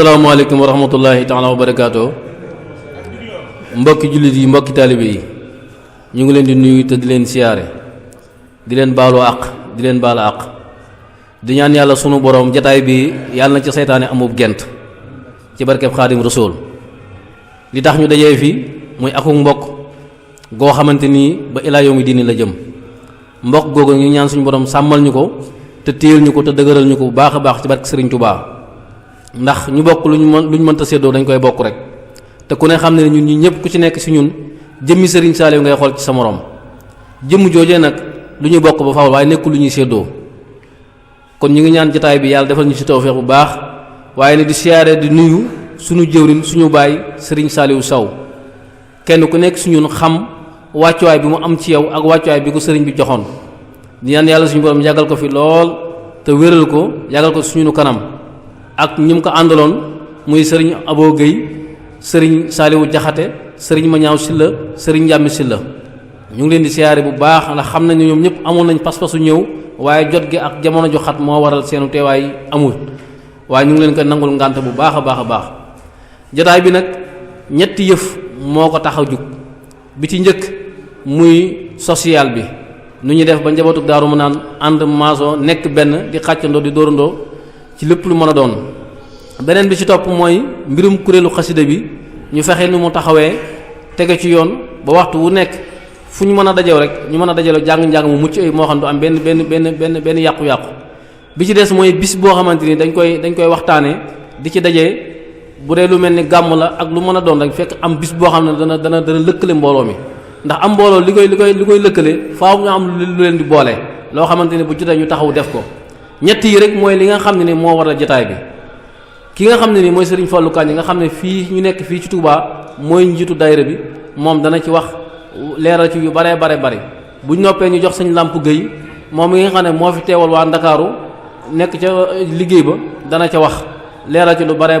asalaamaaleykum wa rahmatullahi taala wa barakaatu. Mbokki jullit yi, mbokki taalibe yi, ñu ngi leen di nuyu te di leen siyaare, di leen baalu àq, di leen baalu àq, di ñaan yàlla sunu borom jataay bi yàlla na ci seytaane amub gent ci barkeb Xaadim Rasuul. li tax ñu dajee fi muy akuk mbokk goo xamante nii ba ilaa yawmi diini la jëm. mbokk googu ñu ñaan suñu borom sàmmal ñu ko te téyel ñu ko te dëgëral ñu ko bu baax a baax ci barke Sëriñ Tuubaa. ndax ñu bokk lu ñu mënta séddoo dañ koy bokk rek, te ku ne xam ne ñun ñi ñëpp ku ci nekk si ñun jëmmi Sëriñ Saaliw ngay xool ci sa morom. jëmm joojee nag lu ñuy bokk ba faaw waaye nekkul lu ñuy séddoo. kon ñu ngi ñaan jotaay bi yàlla defal ñu ci tawfeex bu baax, waaye ne di siyaare di nuyu suñu jëwrin suñu baay Sëriñ Saaliw Saw. kenn ku nekk si ñun xam wàccuwaay bi mu am ci yow ak wàccuwaay bi ko sëriñ bi joxoon. di ñaan yàlla suñu borom yàggal ko fi lool te wéral ko, yàggal ko suñu kanam ak ñi mu ko àndaloon muy sëriñ Abo Guèye, sëriñ Saaliwu Jaxate, sëriñ Mañaaw Silla, sëriñ Njàmmi Silla. ñu ngi leen di siyaare bu baax ndax xam nañ ne ñoom ñëpp amoon nañ pas-pasu ñëw, waaye jot gi ak jamono ju xat moo waral seenu teewaay amul, waaye ñu ngi leen ko nangul ngànt bu baax a baax a baax. jotaay bi nag ñetti yëf moo ko tax a jug. bi ci njëkk muy social bi, nu ñu def ba njabootu Daaru Manaan ànd maaso nekk benn di xàccandoo di dóorandoo ci lépp lu mën a doon. beneen bi ci topp mooy mbirum kuréelu xasida bi, ñu fexe nu mu taxawee tege ci yoon ba waxtu wu nekk fu ñu mën a dajew rek ñu mën a dajaloo jàng-njàng mu mucc ay moo xam du am benn yàqu-yàqu. bi ci des mooy bis boo xamante ni dañ koy waxtaanee di ci dajee, bu dee lu mel ni gàmm la ak lu mën a doon rek fekk am bis boo xam ne dana lëkkale mbooloo mi. ndax am mbooloo li koy lëkkale faaw ñu am lu leen di boole loo xamante ni bu jotee ñu taxaw def ko. ñett yi rek mooy li nga xam ne ni moo waral jotaay bi. ki nga xam ne ni mooy Serigne Fallou Kandji nga xam ne fii ñu nekk fii ci Touba mooy njiitu daayira bi, moom dana ci wax leeral ci yu bare bu ñu noppee ñu jox Sëñ Lamp Guèye moom mi nga xam ne moo fi teewal waa Ndakaaru nekk ca liggéey ba, dana ca wax leeral ci lu bare.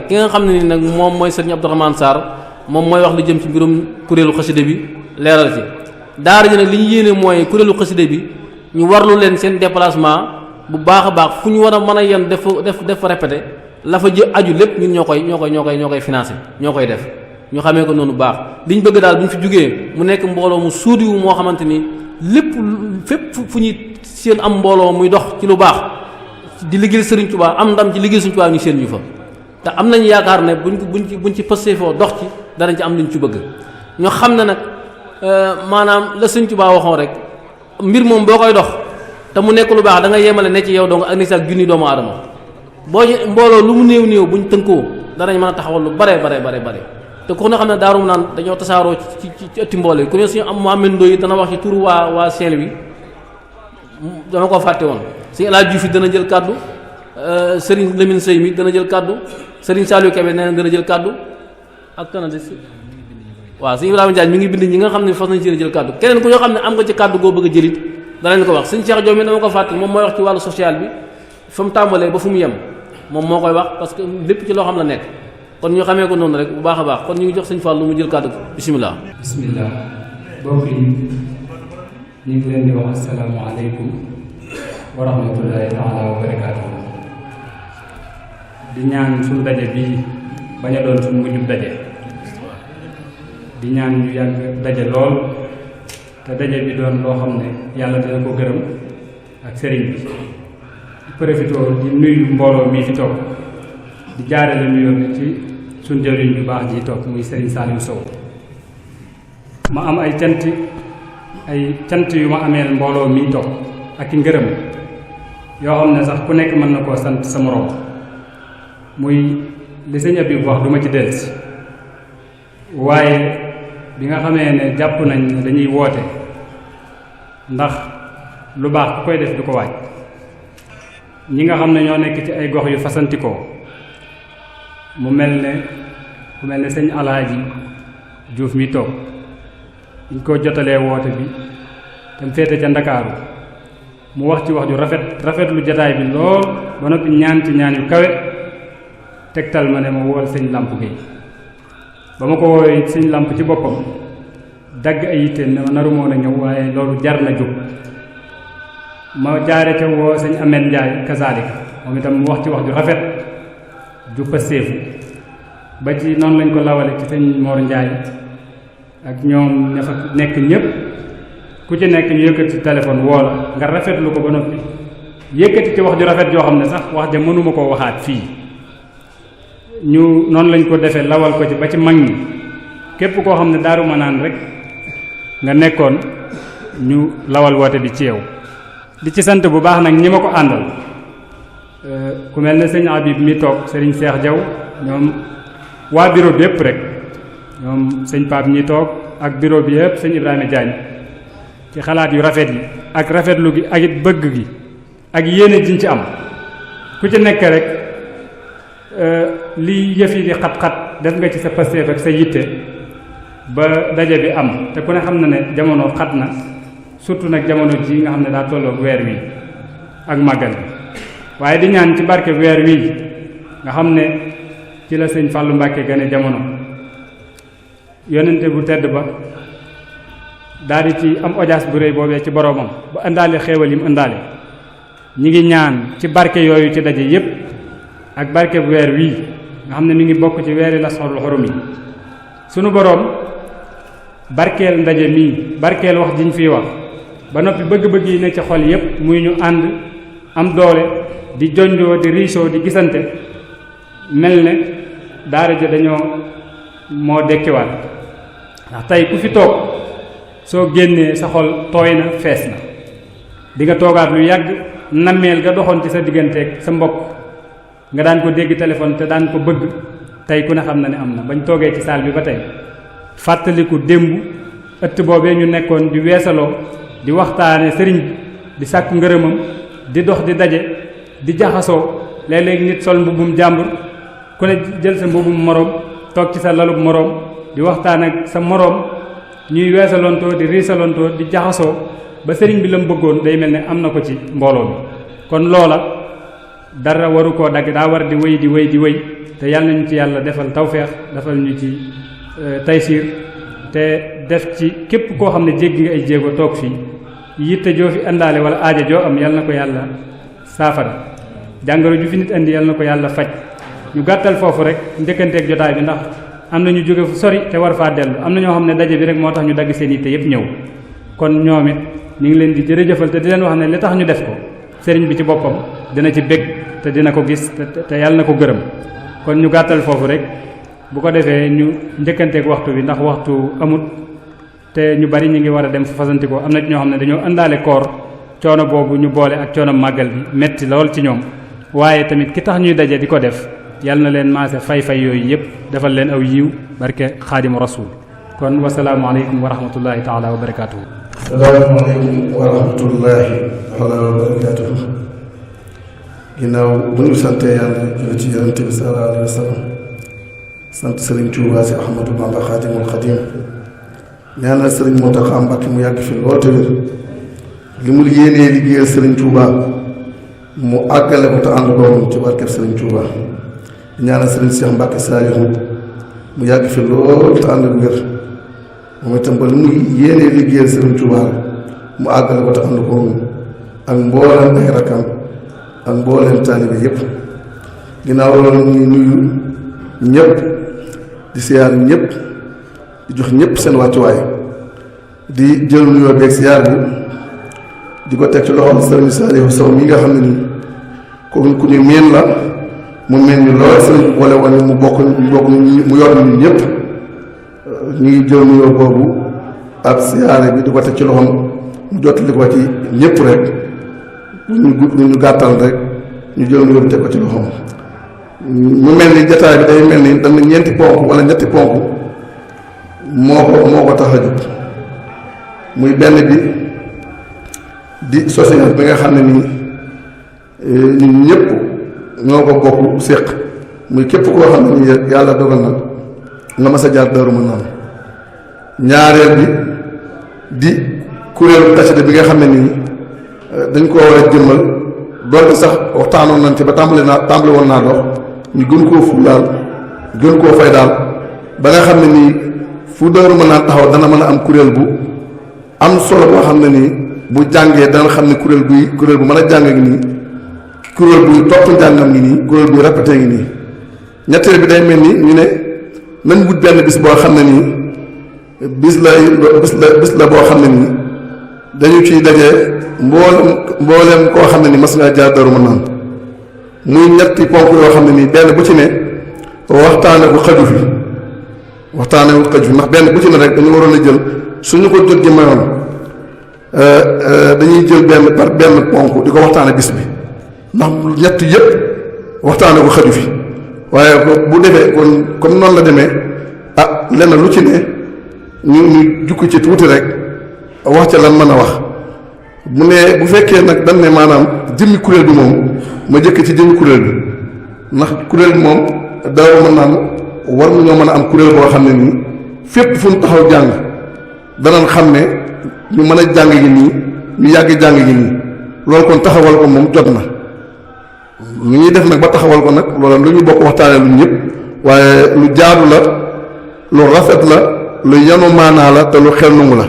ki nga xam ne ni nag moom mooy Serigne Abdourahmane Sarr, moom mooy wax lu jëm ci mbirum kuréelu xasida bi leeral ci. daara ji nag li ñu yéene mooy kuréelu xasida bi ñu warlu leen seen déplacement bu baax a baax, fu ñu war a mën a yen def répété la fa aju lépp ñun ñoo koy financé, ñoo koy def. ñu xamee ko noonu baax liñ bëgg daal bu ñu fi jógee mu nekk mbooloo mu suudiwu moo xamante ni lépp fépp fu ñuy seen am mbooloo muy dox ci lu baax di liggéey Sëriñ Tuubaa am ndam ci liggéey Sëriñ Tuubaa ñu seen ñu fa. te am nañu yaakaar ne buñ ci pëstee foo dox ci danañ ci am liñ ci bëgg. ñoo xam ne nag maanaam la Sëriñ Tuubaa waxoon rek, mbir moom boo koy dox te mu nekk lu baax da nga yemale ne ci yow dong ak ni sa junni doomu aadama. boo ci mbooloo lu mu néew buñ tënkoo danañ mën a taxawal lu bare. te ku ne xam ne Daaru Manaan dañoo tasaaroo ci ëtti mbooloo yi ku ne suñu am Mohamed Ndoye dana wax ci turu waa Saint-Louis, dama ko fàtte woon. si El Hadj Diouf dana jël kàddu, Serigne Lamine Sey mi dana jël kàddu, Serigne Saliou Kébé nee na dana jël kàddu ak Canada si waaw si Ibrahima Diagne mi ngi bind ñi nga xam ne fas nañ ci jël kàddu. keneen ku ñoo xam ne am nga ci kàddu goo bëgg a jëlit danañ ko wax. Serigne Cheikh Diop mi dama ko fàtte, moom mooy wax ci wàllu social bi fa mu tàmbalee ba fu mu yem, moom moo koy wax parce que lépp ci loo xam la nekk. kon ñu xamee ko noonu rek bu baax a baax. kon ñu ngi jox Sëñ Fallu mu jël kàddu bisimilah. mbokk yi ñu ngi leen di wax asalaamaaleykum wa rahmatullahi taala wa barakaatu. di ñaan suñu daje bii bañ a doon suñu mujjub daje, di ñaan ñu yàgg daje lool te daje bi doon loo xam ne yàlla dina ko gërëm ak sëriñ bi. di profité di nuyu mbooloo mii fi toog, di jaarale nuyoo bi ci suñ jëriñ bu baax ji toog muy Serigne Saliou Sow. ma am ay cant yu ma amee mbooloo mi toog ak i ngërëm yoo xam ne sax ku nekk mën na koo sant sa morom. muy li sëñ Abib wax duma ci dellusi, waaye bi nga xamee ne jàpp nañ ne dañuy woote, ndax lu baax ku koy def du ko waaj. ñi nga xam ne ñoo nekk ci ay gox yu fasantikoo, mu mel ne sëñ Alaaji Juuf mi toog, ñu ko jotalee woote bi te mu féete ca Ndakaaru, mu wax ci wax ju rafetlu jataay bi lool ba noppi ñaan ci ñaan yu kawe, tegtal ma ne ma wool sëñ Lamp Guèye. ba ma ko woowee sëñ Lamp ci boppam dagg ay yitteem ne ma naru moon a ñëw waaye loolu jar na jóg. ma jaare ca woo sëñ Amet Njaay kazaalika, moom itam mu wax ci wax ju rafet ju passeefu ba ci noonu lañ ko lawale ci sëñ Mor Ndiaye ak ñoom ña fa nekk ñëpp ku ci nekk ñu yëkkati téléphone woo la nga rafetlu ko ba noppi yëkkati ci wax ju rafet joo xam ne sax wax ja mënuma koo waxaat fii ñu noonu lañ ko defee lawal ko ci ba ci mag ñi képp koo xam ne Daaru Manaan rek nga nekkoon ñu lawal woote bi ci yow di ci sant bu baax nag ñi ma ko àndal ku mel ne sëñ Habib mi toog sëriñ Cheikh Diaw ñoom waa bureau bi yëpp rek ñoom sëñ Pape ñi toog ak bureau bi yëpp sëñ Ibrahima Diagne ci xalaat yu rafet yi ak rafetlu gi ak it bëgg gi ak yéene jiñ ci am ku ci nekk rek li yëf yi di xat-xat def nga ci sa pasteef ak sa yitte ba daje bi am te ku ne xam na ne jamono xat na surtout nag jamono ji nga xam ne daa tolloog weer wi ak màggal bi waaye di ñaan ci barke weer wi nga xam ne ci la sëñ Fallou Mbacke gane jamono yonente bu tedd ba daal di ci am audience bu rëy boobee ci boroomam ba indaale xéewal yi mu indaale ñi ngi ñaan ci barke yooyu ci daje yépp ak barke bu weer wii nga xam ne mi ngi bokk ci weeri Lasxarul Xurum yi sunu boroom barkeel ndaje mii barkeel wax jiñ fiy wax ba noppi bëgg-bëgg yi ne ci xol yépp muy ñu ànd am doole di jonjoo di riisoo di gisante mel ne daara ja dañoo moo dekkiwaat ndax tey ku fi toog soo génnee sa xol tooy na fees na di nga toogaat lu yàgg nammeel ga doxoon ci sa digganteeg sa mbokk nga daan ko dégg téléphone te daan ko bëgg tey ku ne xam na ne am na bañ toogee ci saal bi ba tey fàttaliku démb ëtt boobee ñu nekkoon di weesaloo di waxtaane sëriñ bi di sàkk ngërëmam di dox di daje di jaxasoo léeg-léeg nit sol mbubbum jàmbur ku ne jël sa mbubbum moroom toog ci sa lalub moroom di waxtaan ak sa moroom ñuy weesaloontoo di riisaloontoo di jaxasoo ba sëriñ bi la mu bëggoon day mel ne am na ko ci mbooloo mi kon loola dara waru koo dagg daa war di wéy di wéy di wéy te yàlla nañu ci yàlla defal tawfeex defal ñu ci taysiir te def ci képp koo xam ne jéggi nga ay jéego toog fii yitte joo fi indaale wala aaja joo am yàlla na ko yàlla saafara jàngoro ju fi nit indi yàlla na ko yàlla faj ñu gàttal foofu rek njëkkanteeg jotaay bi ndax am na ñu jóge fu sori te war faa dellu am na ñoo xam ne daje bi rek moo tax ñu dagg seen yitte yépp ñëw kon ñoom it ñu ngi leen di jërëjëfal te di leen wax ne li tax ñu def ko sëriñ bi ci boppam dina ci bég te dina ko gis te yàlla na ko gërëm kon ñu gàttal foofu rek bu ko defee ñu njëkkanteeg waxtu bi ndax waxtu amut te ñu bari ñu ngi war a dem fu fasanti ko am na ci ñoo xam ne dañoo indaale koor coono boobu ñu boole ak coono màggal bi metti lool ci ñoom waaye tamit ki tax ñuy daje di ko def yàlla na leen maase fay-fay yooyu yëpp defal leen aw yiw barke xaadimu rasul kon wasalaamu aleykum wa rahmatullahi taala wa barakatuhu salaamaaleykum wa rahmatullahi taala wa barakatuhu ginnaaw bu ñu santee yàlla julli ci yonent bi sallallahu alayhi wa sallam sant sëriñ Tuubaa si Ahmadu Bamba xaadimul xadim ñaanal sëriñ Muntaxa Mbàkke mu yàgg fi lool te wér li mu yéenee liggéeyal sëriñ Tuubaa mu àggale ko te ànd doomam ci barkeb sëriñ Tuubaa ñaanal sëriñ Seex Mbàkke Saalihu mu yàgg fi lool te ànd ak wér moom itam ba li mu yéenee liggéeyal sëriñ Tuubaa mu àggale ko te ànd ko ak mbooleem ay rakam ak mbooleem taalibe yépp ginnaaw loolu ñu nuyu ñëpp di siyaar ñëpp di jox ñëpp seen wàccuwaay di jël nuyoo beeg siyaar bi di ko teg ci loxol sëriñ Saalihu Sow mi nga xam ne nii comme ku ñu miin la mu mel ni lool sëriñ bi boole woon mu bokk mu yor ñu ñëpp ñu ngi jël nuyoo boobu ak siyaare bi di ko teg ci loxom mu jottali ko ci ñëpp rek ñu gàttal rek ñu jël nuyoo bi teg ko ci loxom mu mel ni jataay bi day mel ni dana ñeenti ponk wala ñetti ponk moo ko tax a jóg muy benn bi di social bi nga xam ne nii ñun ñëpp ñoo ko bokk séq muy képp koo xam ne nii yàlla dogal na nga mas a jaar Daaru Manaan ñaareel bi di kuréelu xasida bi nga xam ne nii dañ koo war a jëmmal doonte sax waxtaanoon nañ ci ba tàmbali woon naa dox ñu gën koo ful daal gën koo fay daal ba nga xam ne nii fu Daaru Manaan taxaw dana mën a am kuréel bu am solo boo xam ne nii bu jàngee dana xam ne kuréel bu mën a jàng ngi nii kuréel buy topp njàngam ngi nii kuréel buy répété ngi nii ñetteel bi day mel ni ñu ne nañ wut benn bis boo xam ne nii bis la boo xam ne nii dañu ciy dajee mbooleem koo xam ne ni mas ngaa jaar Daaru Manaan muy ñetti ponk yoo xam ne nii benn bu ci ne waxtaane ko xaju fi ndax benn bu ci ne rek dañu waroon a jël suñu ko jot gi mayoon dañuy jël benn par benn ponk di ko waxtaane bis bi ndax ñett yépp waxtaane ko xaju fi waaye bu defee kon comme noonu la demee lenn lu ci ne ñu jukki ci tuuti rek wax ca lan mën a wax bu fekkee nag dañ ne maanaam jëmmi kuréel bi moom ma jëkk ci jëmmi kuréel bi ndax kuréel bi moom Daaru Manaan war nañoo mën a am kuréel boo xam ne nii fépp fu ñu taxaw jàng danañ xam ne ñu mën a jàng gi nii ñu yàgg jàng gi nii loolu kon taxawal ko moom jot na lu ñuy def nag ba taxawal ko nag loolu lu ñu bokk waxtaanee lu ñëpp waaye lu jaadu la lu rafet la lu yanu maanaa la te lu xel nangu la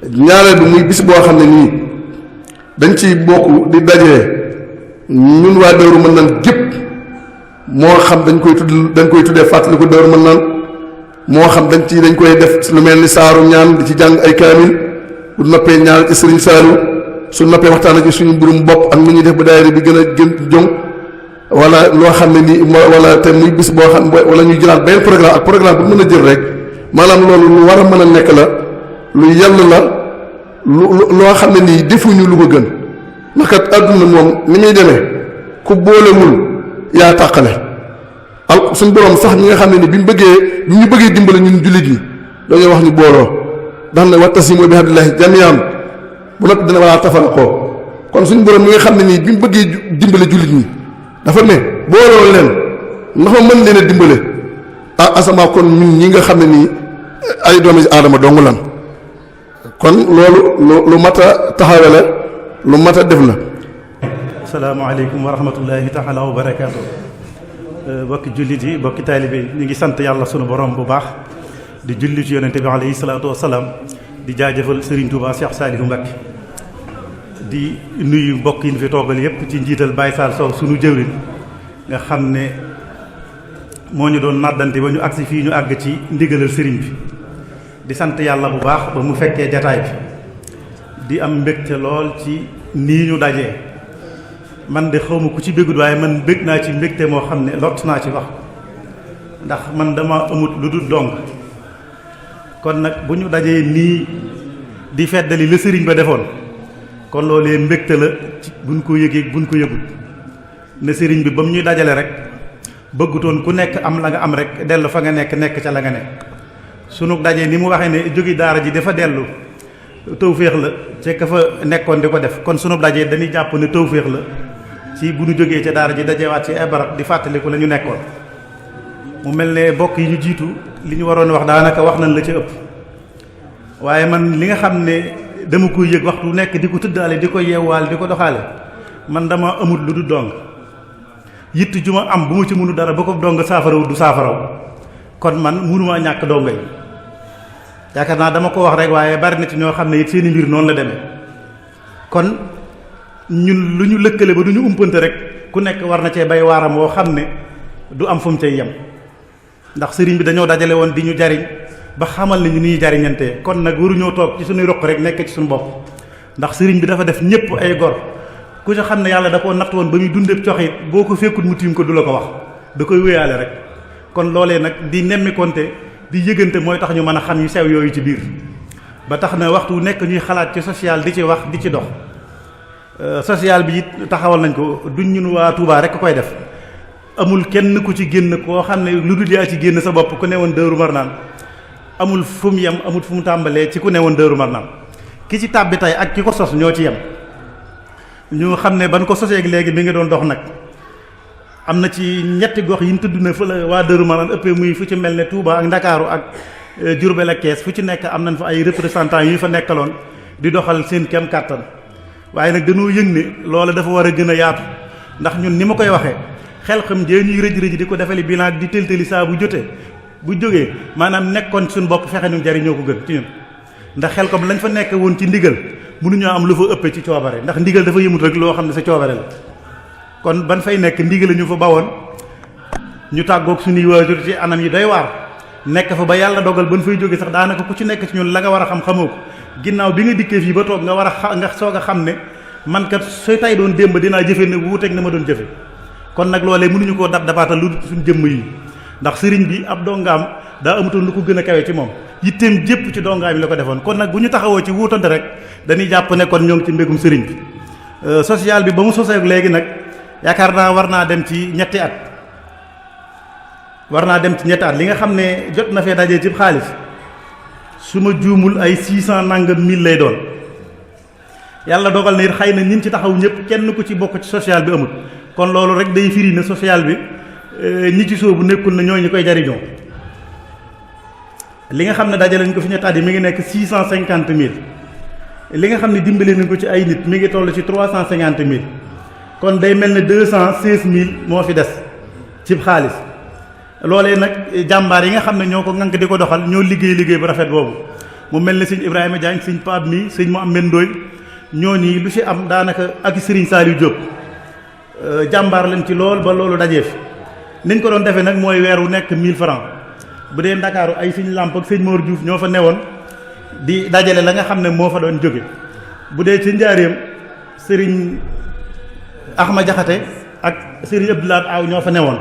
ñaareel bi muy bis boo xam ne nii dañ ciy bokk di dajee ñun waa Daaru Manaan gépp moo xam dañ koy tuddee fàttali ko Daaru Manaan moo xam dañ koy def lu mel ni saaru ñaan di ci jàng ay kaamil bu noppee ñaan ci Sëriñ Saalu su noppee waxtaan ci suñu mbirum bopp ak nu ñuy def ba daayira bi gën a gën jong wala loo xam ne nii wala te muy bis boo xam wala ñuy jëlaat benn programme ak programme bu mën a jël rek maanaam loolu lu war a mën a nekk la lu yell la loo xam ne nii defuñu lu ko gën ndax kat àdduna moom ni muy demee ku boolewul yaa tàqale suñ borom sax ñi nga xam ne ni bi ñu bëggee dimbale ñun jullit yi dañoo wax ñu booloo ndax ne wattasimu bi hablillahi jami'an bu noppi dina walaa tafarraqoo kon suñ borom mi nga xam ne nii bi mu bëggee dimbale jullit ñi dafa ne booloo leen ndax ma mën leen a dimbale asamaa kon ñun ñi nga xam ne nii ay doomi aadama dong lan kon loolu lu mat a taxawe la lu mat a def la. asalaamaaleykum wa rahmatullahi taala wa barakaatu. bokki jullit yi bokki taalibe yi ñu ngi sant yàlla sunu borom bu baax di julli ci yonente bi alayhi salaatu wasalaam di jaajëfal Serigne Touba Cheikh Saliou Mbacké di nuyu mbokk yi ñu fi toogal yépp ci njiital Baye Sall Sow sunu jëwriñ nga xam ne moo ñu doon nàddante ba ñu agsi fii ñu àgg ci ndigalal Serigne bi di sant yàlla bu baax ba mu fekkee jataay bi di am mbégte lool ci nii ñu dajee man de xawma ku ci béggut waaye man bég naa ci mbégte moo xam ne lott naa ci wax ndax man dama amut lu dul dong kon nag bu ñu dajee nii di feddali la sëriñ ba defoon kon loolee mbégte la ci buñ ko yëgee buñ ko yëgut ne sëriñ bi ba mu ñuy dajale rek bëggutoon ku nekk am la nga am rek dellu fa nga nekk ca la nga nekk sunu dajee ni mu waxee ne jógi daara ji dafa dellu tawféex la ci ka fa nekkoon di ko def kon sunu dajee dañuy jàpp ne tawféex la ci bu ñu jógee ca daara ji dajewaat ci ay barab di fàttaliku la ñu nekkoon mu mel ne bokk yi ñu jiitu li ñu waroon wax daanaka wax nañ la ca ëpp waaye man li nga xam ne dama koy yëg waxtu nekk di ko tëddaale di ko yeewaale di ko doxaale man dama amul lu du dong yitt ju ma am bu ma ci mënu dara ba ko dong saafaraw du saafaraw kon man mënumaa ñàkk dongo yi yaakaar naa dama ko wax rek waaye bari na ci ñoo xam ne it seeni mbir noonu la demee kon ñun lu ñu lëkkale ba du ñu umpante rek ku nekk war na cee bay waaram woo xam ne du am fu mu cay yem ndax sëriñ bi dañoo dajale woon di ñu jariñ ba xamal ne ñu ni ñuy jariñantee kon nag waruñoo toog ci suñuy roq rek nekk ci suñu bopp ndax sëriñ bi dafa def ñëpp ay gor ku ci xam ne yàlla da koo natt woon ba muy dundee coxit boo ko fekkut mu tiim ko du la ko wax da koy wéyaale rek kon loolee nag di nemmikonte di yëgante mooy tax ñu mën a xam yu sew yooyu ci biir ba tax na waxtu nekk ñuy xalaat ci social di ci wax di ci dox social bi it taxawal nañ ko duñ ñun waa Touba rek koy def amul kenn ku ci génn koo xam ne lu dul yaa ci génn sa bopp ku newoon Daaru Marnaan amul fu mu yem amul fu mu tàmbalee ci ku newoon Daaru Marnaan ki ci tàbbi tey ak ki ko sos ñoo ci yem ñu xam ne ban ko sosee léegi bi nga doon dox nag am na ci ñetti gox yi ñu tudd na fa la waa Daaru Marnaan ëppee muy fu ci mel ne Touba ak Ndakaaru ak Diourbel ak Kees fu ci nekk am nañ fa ay représentants yu fa nekkaloon di doxal seen kem kàttan waaye nag dañoo yëg ne loola dafa war a gën a yaatu ndax ñun ni ma koy waxee xel xam jee ñuy rëj di ko defali bilan di tëltëli saa bu jotee bu jógee maanaam nekkoon suñu bopp fexe nu jariñoo ko gën ci ñun ndax xel comme lañ fa nekk woon ci ndigal mënuñoo am lu fa ëppee ci coobare ndax ndigal dafa yëmut rek loo xam ne sa coobare la kon ban fay nekk ndigal ñu fa bawoon ñu tàggoog suñuy waajur ci anam yi doy waar nekk fa ba yàlla dogal ba ñu fay jóge sax daanaka ku ci nekk ci ñun la nga war a xam xamoo ko ginnaaw bi nga dikkee fii ba toog nga war a nga soog a xam ne man kat sooy tay doon démb dinaa jëfe ne wuuteeg na ma doon jëfe kon nag loolee mënuñu koo dabaatal lu suñu jëmm yi ndax sëriñ bi ab dongaam daa amutoon lu ko gën a kawe ci moom yitteem jépp ci dongaam yi la ko defoon kon nag bu ñu taxawoo ci wuutante rek dañuy jàpp ne kon ñoo ngi ci mbégum sëriñ bi social bi ba mu sosee léegi nag yaakaar naa war naa dem ci ñetti at li nga xam ne jot na fee dajee ci xaalis su ma juumul ay 600 nangam 1000 lay doon yàlla dogal na it xëy na ñin ci taxaw ñëpp kenn ku ci bokk ci social bi amul kon loolu rek day firi ne social bi ñi ci soobu nekkul na ñoo ñu koy jariñoo li nga xam ne dajale nañ ko fi ñetti at yi mi ngi nekk 650 000 li nga xam ne dimbale nañ ko ci ay nit mi ngi toll ci 350 000 kon day mel ne 216 000 moo fi des cib xaalis loolee nag jàmbaar yi nga xam ne ñoo ko ŋànk di ko doxal ñoo liggéey bu rafet boobu mu mel ne sëñ Ibrahima Diagne sëñ Pape mi sëñ Mouhamed Ndoye ñoo nii lu ci am daanaka ak Serigne Saliou Diop jàmbaar lañ ci lool ba loolu dajee fi niñ ko doon defee nag mooy weer wu nekk 1000 francs bu dee Ndakaaru ay sëñ Lamp ak sëñ Mor Diouf ñoo fa newoon di dajale la nga xam ne moo fa doon jóge bu dee ci njaareem Serigne Axma Jaxate ak Serigne Abdoulaye Aw ñoo fa newoon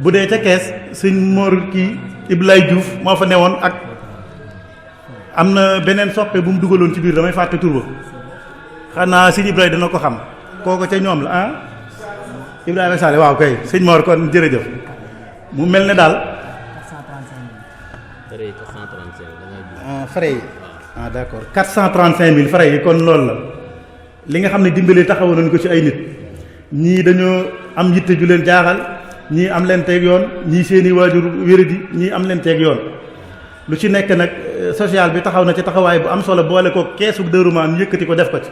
bu dee ca kees sëñ Mor kii Ibrahima Diouf moo fa newoon ak am na beneen soppe bu mu dugaloon ci biir damay fàtte tur ba xanaa sëñ Ibrahima dina ko xam kooku ca ñoom la ah Ibrahima Sall waaw kay sëñ Mor kon jërëjëf mu mel ne daal frais yi d'accord 435 000 frais yi kon loolu la li nga xam ne dimbali taxawoon nañ ko ci ay nit ñii dañoo am yitte ju leen jaaxal ñii am leen teeg yoon ñii seeni waajur wéradi ñii am leen teeg yoon lu ci nekk nag social bi taxaw na ci taxawaay bu am solo boole ko keesu dërumaan yëkkati ko def ko ci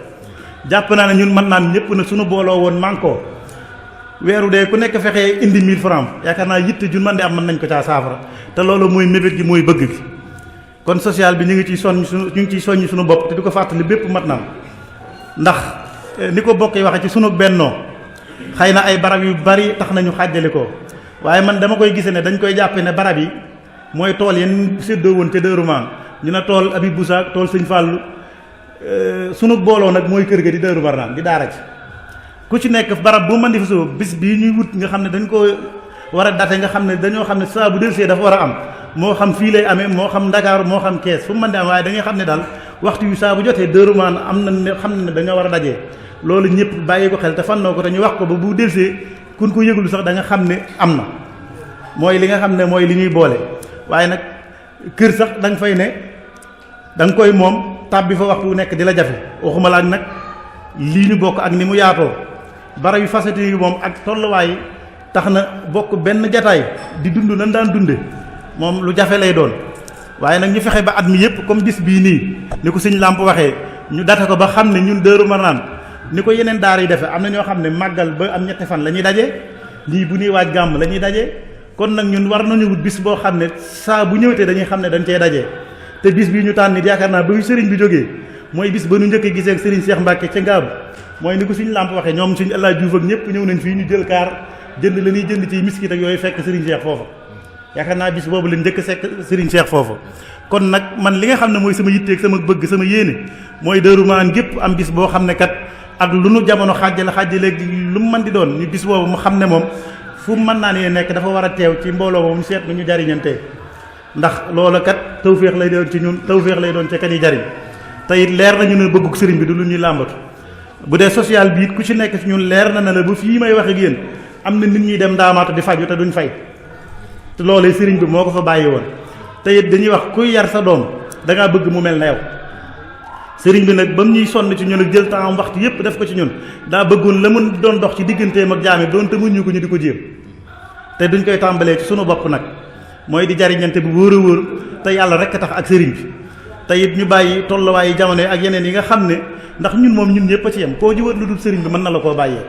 jàpp naa ne ñun mën naan ñëpp na suñu booloo woon mànkoo weeru dee ku nekk fexee indi 1000 francs yaakaar naa yitte jun man di am mën nañ ko caa saafara te loolu mooy mébét gi mooy bëgg gi kon social bi ñu ngi ciy soññ suñu bopp te di ko fàttali bépp mat naam ndax ni ko bokk yi waxe ci sunu bennoo xëy na ay barab yu bari tax nañu xàjjali ko waaye man dama koy gise ne dañ koy jàppe ne barab yi mooy tool yeen séddoo woon ca Daaru Maan ñu ne tool Abi Boussa tool Sëñ Fàllu sunu booloo nag mooy kër ga di Daaru Marnaan di daara ci ku ci nekk barab bu mën di fa soo bis bii ñuy wut nga xam ne dañ ko war a date nga xam ne dañoo xam ne saa bu delsee dafa war a am moo xam fii lay amee moo xam Ndakaaru moo xam Kees fu mu mën di am waaye da ngay xam ne daal waxtu yu saa bu jotee Daaru Maan am na ne xam ne dañoo war a dajee loolu ñëpp bàyyi ko xel te fannoo ko te ñu wax ko ba bu delsee kun ko yëgul sax da nga xam ne am na mooy li nga xam ne mooy li ñuy boole waaye nag kër sax da nga fay ne da nga koy moom tàbbi fa waxtu wu nekk di la jafe waxuma la ak nag lii ñu bokk ak ni mu yaatoo bara yu facette yi moom ak tolluwaay tax na bokk benn jataay di dund nan daan dunde moom lu jafe lay doon waaye nag ñu fexe ba at mi yëpp comme bis bii nii ni ko sëñ Lamp waxee ñu date ko ba xam ne ñun Daaru Marnaan ni ko yeneen daara yi defee am na ñoo xam ne màggal ba am ñetti fan la ñuy daje lii bu ñuy waaj gàmm la ñuy daje kon nag ñun war nañu wut bis boo xam ne saa bu ñëwtee dañuy xam ne dañ cee daje te bis bii ñu tànn nit yaakaar naa ba sëriñ bi jógee mooy bis ba nu njëkk a gisee ak sëriñ Cheikh Mbacke ca Ngaabu mooy ni ko suñu Lamp waxee ñoom suñu El Hadj Diouf ak ñëpp ñëw nañ fii ñu jël kaar jënd la ñuy jënd ci miskit ak yooyu fekk sëriñ Cheikh foofa yaakaar naa bis boobu leen njëkk a sekk sëriñ Cheikh foofa kon nag man li nga xam ne mooy sama yitteeg sama bëgg sama yéene mooy Daaru Marnaan gépp am bis boo xam ne kat ak lu nu jamono xaajale lu mu mën di doon ñu bis boobu mu xam ne moom fu mën naa ne nekk dafa war a teew ci mbooloo moom seet nu ñu jariñante ndax loola kat tawféex lay doon ci ñun tawféex lay doon ca kan yi jariñ te it leer nañu ne bëgguk sëriñ bi du lu ñuy làmbatu bu dee social bi it ku ci nekk ci ñun leer na la ba fii may wax ak yéen am na nit ñuy dem ndaamaatu di faju te duñ fay te loolee sëriñ bi moo ko fa bàyyi woon te it dañuy wax kuy yar sa doom da ngaa bëgg mu mel na yow sëriñ bi nag ba mu ñuy sonn ci ñun ak jël temps waxtu yépp def ko ci ñun daa bëggoon la mu doon dox ci digganteem ak jaami doon te muñ ko ñu di ko jéem te duñ koy tàmbalee ci sunu bopp nag mooy di jariñante bu wóor a wóor te yàlla rek a tax ak sëriñ bi te it ñu bàyyi tolluwaayu jamono yi ak yeneen yi nga xam ne ndax ñun moom ñun ñëpp a ci yem koo jiwat lu dul sëriñ bi mën na la koo bàyyee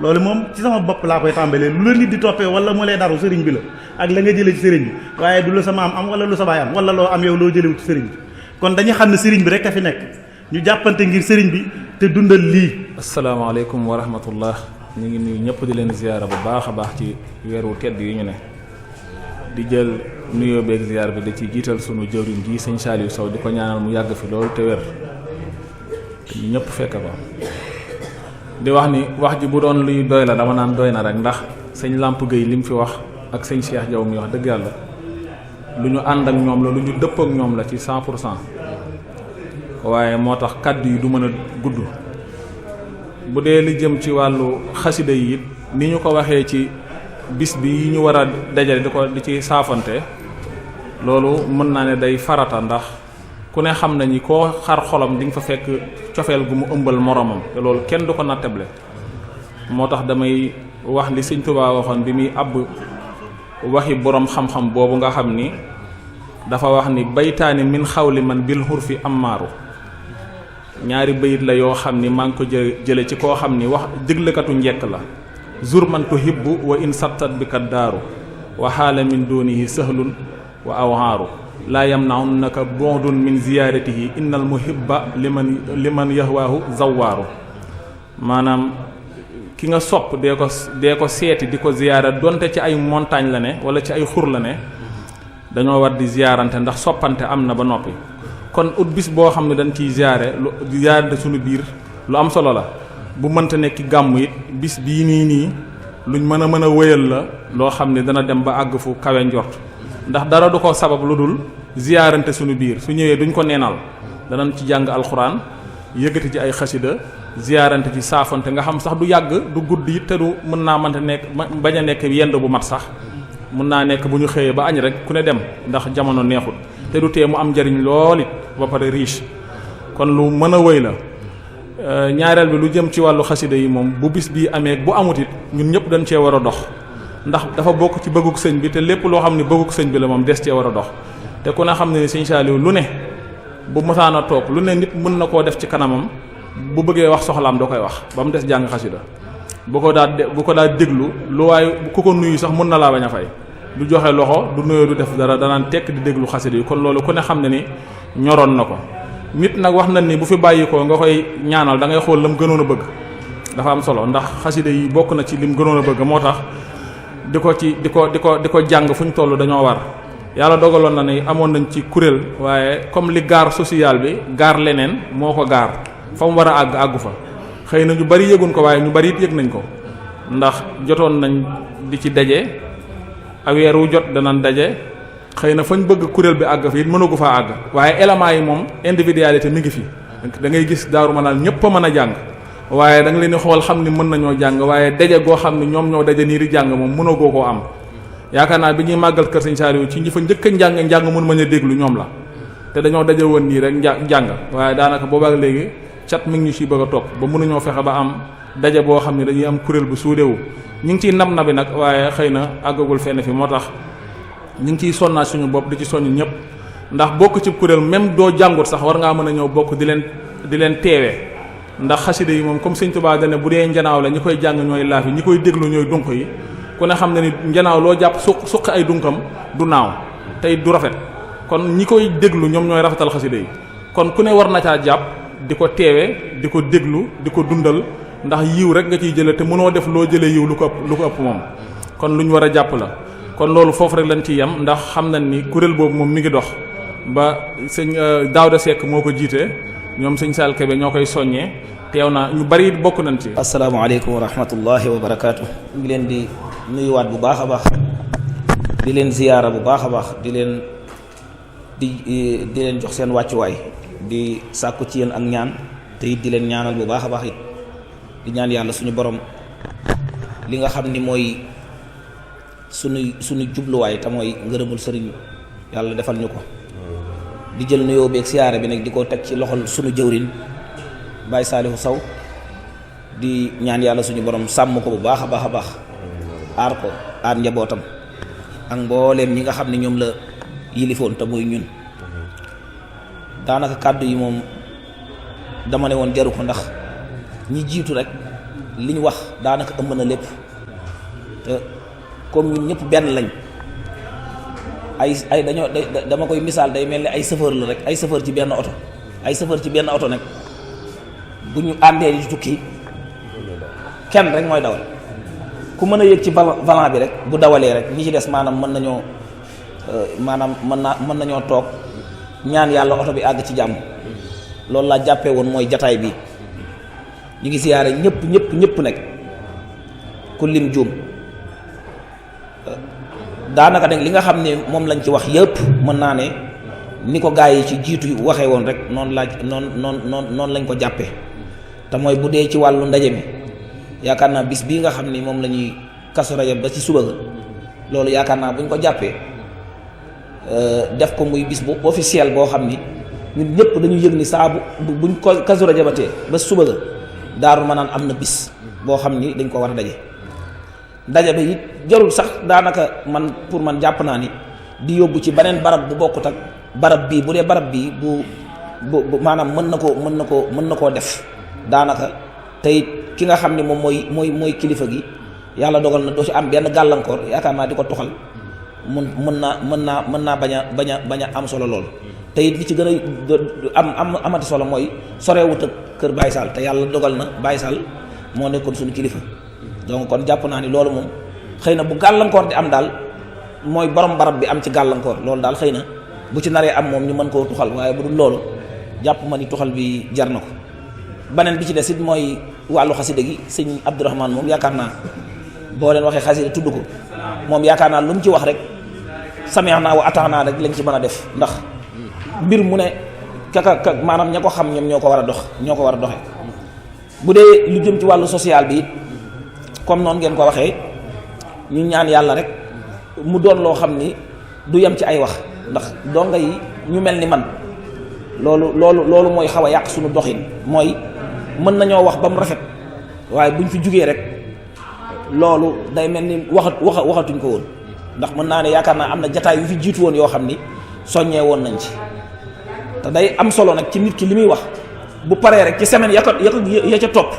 loolu moom ci sama bopp laa koy tàmbalee lu la nit di toppee wala mu lay daru sëriñ bi la ak la nga jëlee ci sëriñ bi waaye du la sa maam am wala lu sa baay am wala loo am yow loo jëlewut ci sëriñ bi kon dañuy xam ne sëriñ bi rek a fi nekk ñu jàppante ngir sëriñ bi te dundal lii. asalaamaaleykum wa rahmatullah ñu ngi nuyu ñëpp di leen ziyaara bu baax a baax ci weeru tedd yi ñu ne di jël nuyoo beeg ziyaar bi da ci jiital sunu jëwriñ ji sëñ Saliou Sow di ko ñaanal mu yàgg fi loolu te wér te ñu ñëpp fekk ko di wax ni wax ji bu doon luy doy la dama naan doy na rek ndax sëñ Lamp Gueye li mu fi wax ak sëñ Cheikh Diaw mi wax dëgg yàlla lu ñu ànd ak ñoom la lu ñu dëpp ak ñoom la ci 100% waaye moo tax kàddu yi du mën a gudd bu dee li jëm ci wàllu xasida yi it ni ñu ko waxee ci bis bi yi ñu war a dajale di ci saafante loolu mën naa ne day farata ndax ku ne xam nañu koo xar xolam di nga fa fekk cofeel gu mu ëmbal moromam te loolu kenn du ko nattable moo tax damay wax li sëñ Tuubaa waxoon bi muy àbb waxi boroom xam-xam boobu nga xam ni dafa wax ni baytaani min xawli man bil xurfi ammaaru ñaari bayit la yoo xam ni maa ngi ko jële ci koo xam ni wax déglekatu njekk la zur man tuhibbu wa in sattat bi kat daaru wa xaala min dunihi sahlun wa awhaaru laa yamnaunaka bu'dun min ziyaaratihi innal muhibba liman yahwaahu zawaaru maanaam ki nga sopp dee ko seeti di ko ziyaara donte ci ay montagne la ne wala ci ay xur la ne dañoo war di ziyaarante ndax soppante am na ba noppi kon ut bis boo xam ne dañ ciy ziyaarante suñu biir lu am solo la bu mënta nekk gàmmu it bis bii nii luñ mën a wëyal la loo xam ne dana dem ba àgg fu kawe njort ndax dara du ko sabab lu dul ziyaarante suñu biir su ñëwee duñ ko neenal danañ ci jàng alxuraan yëkkati ci ay xasida ziyaarante ci saafante nga xam sax du yàgg du guddi it te du mën naa mënta nekk bañ a nekk yend bu mat sax mën naa nekk bu ñu xëyee ba añ rek ku ne dem ndax jamono neexut te du tee mu am njariñ lool it ba pare riche kon lu mën a wëy la ñaareel bi lu jëm ci wàllu xasida yi moom bu bis bii amee bu amut it ñun ñëpp dañ cee war a dox ndax dafa bokk ci bëggug sëñ bi te lépp loo xam ne bëggug sëñ bi la moom des cee war a dox te ku ne xam ne ni sëñ Saliou lu ne bu mësaan a toog lu ne nit mën na koo def ci kanamam bu bëggee wax soxlaam da koy wax ba mu des jàng xasida bu ko daa déglu lu waaye ku ko nuyu sax mën na laa bañ a fay du joxe loxo du nuyoo du def dara danaan tekk di déglu xasida yi kon loolu ku ne xam ne ni ñoroon na ko nit nag wax nañ ni bu fi bàyyi ko nga koy ñaanal da ngay xool lam gënoon a bëgg dafa am solo ndax xasida yi bokk na ci lim gënoon a bëgg moo tax di ko jàng fu ñu toll dañoo war yàlla dogaloon na ni amoon nañ ci kuréel waaye comme li gaar social bi gaar leneen moo ko gaar fa mu war a àggu fa xëy na ñu bari yëguñ ko waaye ñu bari it yëg nañ ko ndax jotoon nañ di ci daje weer wu jot danañ daje xëy na fañ bëgg kuréel bi àgg fi it mënagu faa àgg waaye éléments yi moom individualité mi ngi fi da ngay gis Daaru Manaan ñëpp a mën a jàng waaye da nga leen di xool xam ni mën nañoo jàng waaye daje goo xam ne ñoom ñoo daje nii di jàng moom mënagoo koo am yaakaar naa bi ñuy màggal kër Sëñ Saliou ci ñi fa njëkk a njàng mën mañ a déglu ñoom la te dañoo daje woon nii rek jàng waaye daanaka boobaak léegi cat mi ngi ñu ciy bëgg a topp ba mënuñoo fexe ba am daje boo xam ne dañuy am kuréel bu suudewu ñu ngi ciy nab nabi nag waaye xëy na àggagul fenn fi moo tax ñu ngi ciy sonnaat suñu bopp di ci soññ ñëpp ndax bokk ci kuréel même doo jàngut sax war ngaa mën a ñëw bokk di leen teewee ndax xasida yi moom comme Sëñ Tuubaa dane bu dee njanaaw la ñi koy jàng ñooy laaf yi ñi koy déglu ñooy dunq yi ku ne xam ne ni njanaaw loo jàpp suqi ay dunkam du naaw tey du rafet kon ñi koy déglu ñoom ñooy rafetal xasida yi kon ku ne war na caa jàpp di ko teewee di ko déglu di ko dundal ndax yiw rek nga ciy jële te mënoo def loo jëlee yiw lu ko ëpp moom kon lu ñu war a jàpp la kon loolu foofu rek lañ ci yem ndax xam nañ ni kuréel boobu moom mi ngi dox ba sëñ Daawda Seck moo ko jiite ñoom sëñ Sall Kebe ñoo koy soññee teew na ñu bari bokk nañ ci. asalaamaaleykum wa rahmatullahi wa barakaatu. ñu ngi leen di nuyuwaat bu baax a baax di leen ziyaara bu baax a baax di leen jox seen wàccuwaay di sàkku ci yéen ak ñaan te it di leen ñaanal bu baax a baax it di ñaan yàlla suñu borom li nga xam ni mooy suñu jubluwaay te mooy ngërëmul sëriñ yàlla defal ñu ko di jël nuyoo beeg siyaare bi nag di ko teg ci loxol suñu jëwriñ Baye Saliou Sow di ñaan yàlla suñu borom sàmm ko bu baax a baax a baax aar ko aar njabootam ak mbooleem ñi nga xam ne ñoom la yilifoon te muy ñun daanaka kàddu yi moom dama ne woon jaru ko ndax ñi jiitu rek li ñu wax daanaka ëmb na lépp te comme ñun ñëpp benn lañ ay dañoo dama koy misaal day mel ni ay chauffeur la rek ay chauffeur ci benn oto ay chauffeur ci benn oto nag bu ñu àndee di tukki kenn rek mooy dawal ku mën a yëg ci volant bi rek bu dawalee rek ñi ci des maanaam mën nañoo toog ñaan yàlla oto bi àgg ci jàmm. loolu laa jàppee woon mooy jataay bi ñu ngi siyaare ñëpp nekk ku lim juum daanaka nag li nga xam ne moom lañ ci wax yëpp mën naa ne ni ko gaa yi ci jiitu waxee woon rek noonu lañ ko jàppee te mooy bu dee ci wàllu ndaje mi yaakaar naa bis bii nga xam ni moom la ñuy Kazu Rajab ba ci suba ga loolu yaakaar naa buñ ko jàppee def ko muy bis bu officiel boo xam ni ñun ñëpp dañu yëg ni saa buñ ko Kazu Rajabatee ba suba ga Daaru Manaan am na bis boo xam ni dañ ko war a daje bi it jarul sax daanaka pour man jàpp naa ni di yóbbu ci beneen barab bu bokkut ak barab bii bu dee barab bii bu maanaam mën na koo def daanaka tey ki nga xam ne moom mooy kilifa gi yàlla dogal na doo ci am benn gàllankoor yaakaar naa di ko toxal mën naa bañ a am solo lool. te it li ci gën a amati solo mooy sorewut ak kër Baye Sall te yàlla dogal na Baye Sall moo nekkoon suñu kilifa donc kon jàpp naa ni loolu moom xëy na bu gàllankoor di am daal mooy borom barab bi am ci gàllankoor loolu daal xëy na bu ci naree am moom ñu mën koo tuxal waaye bu dul loolu jàpp ma ni tuxal bi jar na ko. beneen bi ci des it mooy wàllu xasida gi sëñ Abdourahmane moom yaakaar naa boo leen waxee xasida tudd ko moom yaakaar naa lu mu ci wax rek sami'na wa ata'na rek lañ ci mën a def ndax mbir mu ne kaka maanaam ña ko xam ñoom ñoo ko war a doxe bu dee lu jëm ci wàllu social bi it comme noonu ngeen ko waxee ñu ñaan yàlla rek mu doon loo xam ni du yem ci ay wax ndax donga yi ñu mel ni man loolu mooy xaw a yàq suñu doxin mooy mën nañoo wax ba mu rafet waaye buñ fi jugee rek loolu day mel ni waxatuñ ko woon ndax mën naa ne yaakaar naa am na jataay yu fi jiitu woon yoo xam ni soññee woon nañ ci te day am solo nag ci nit ki li muy wax bu paree rek ci semaine ya ca topp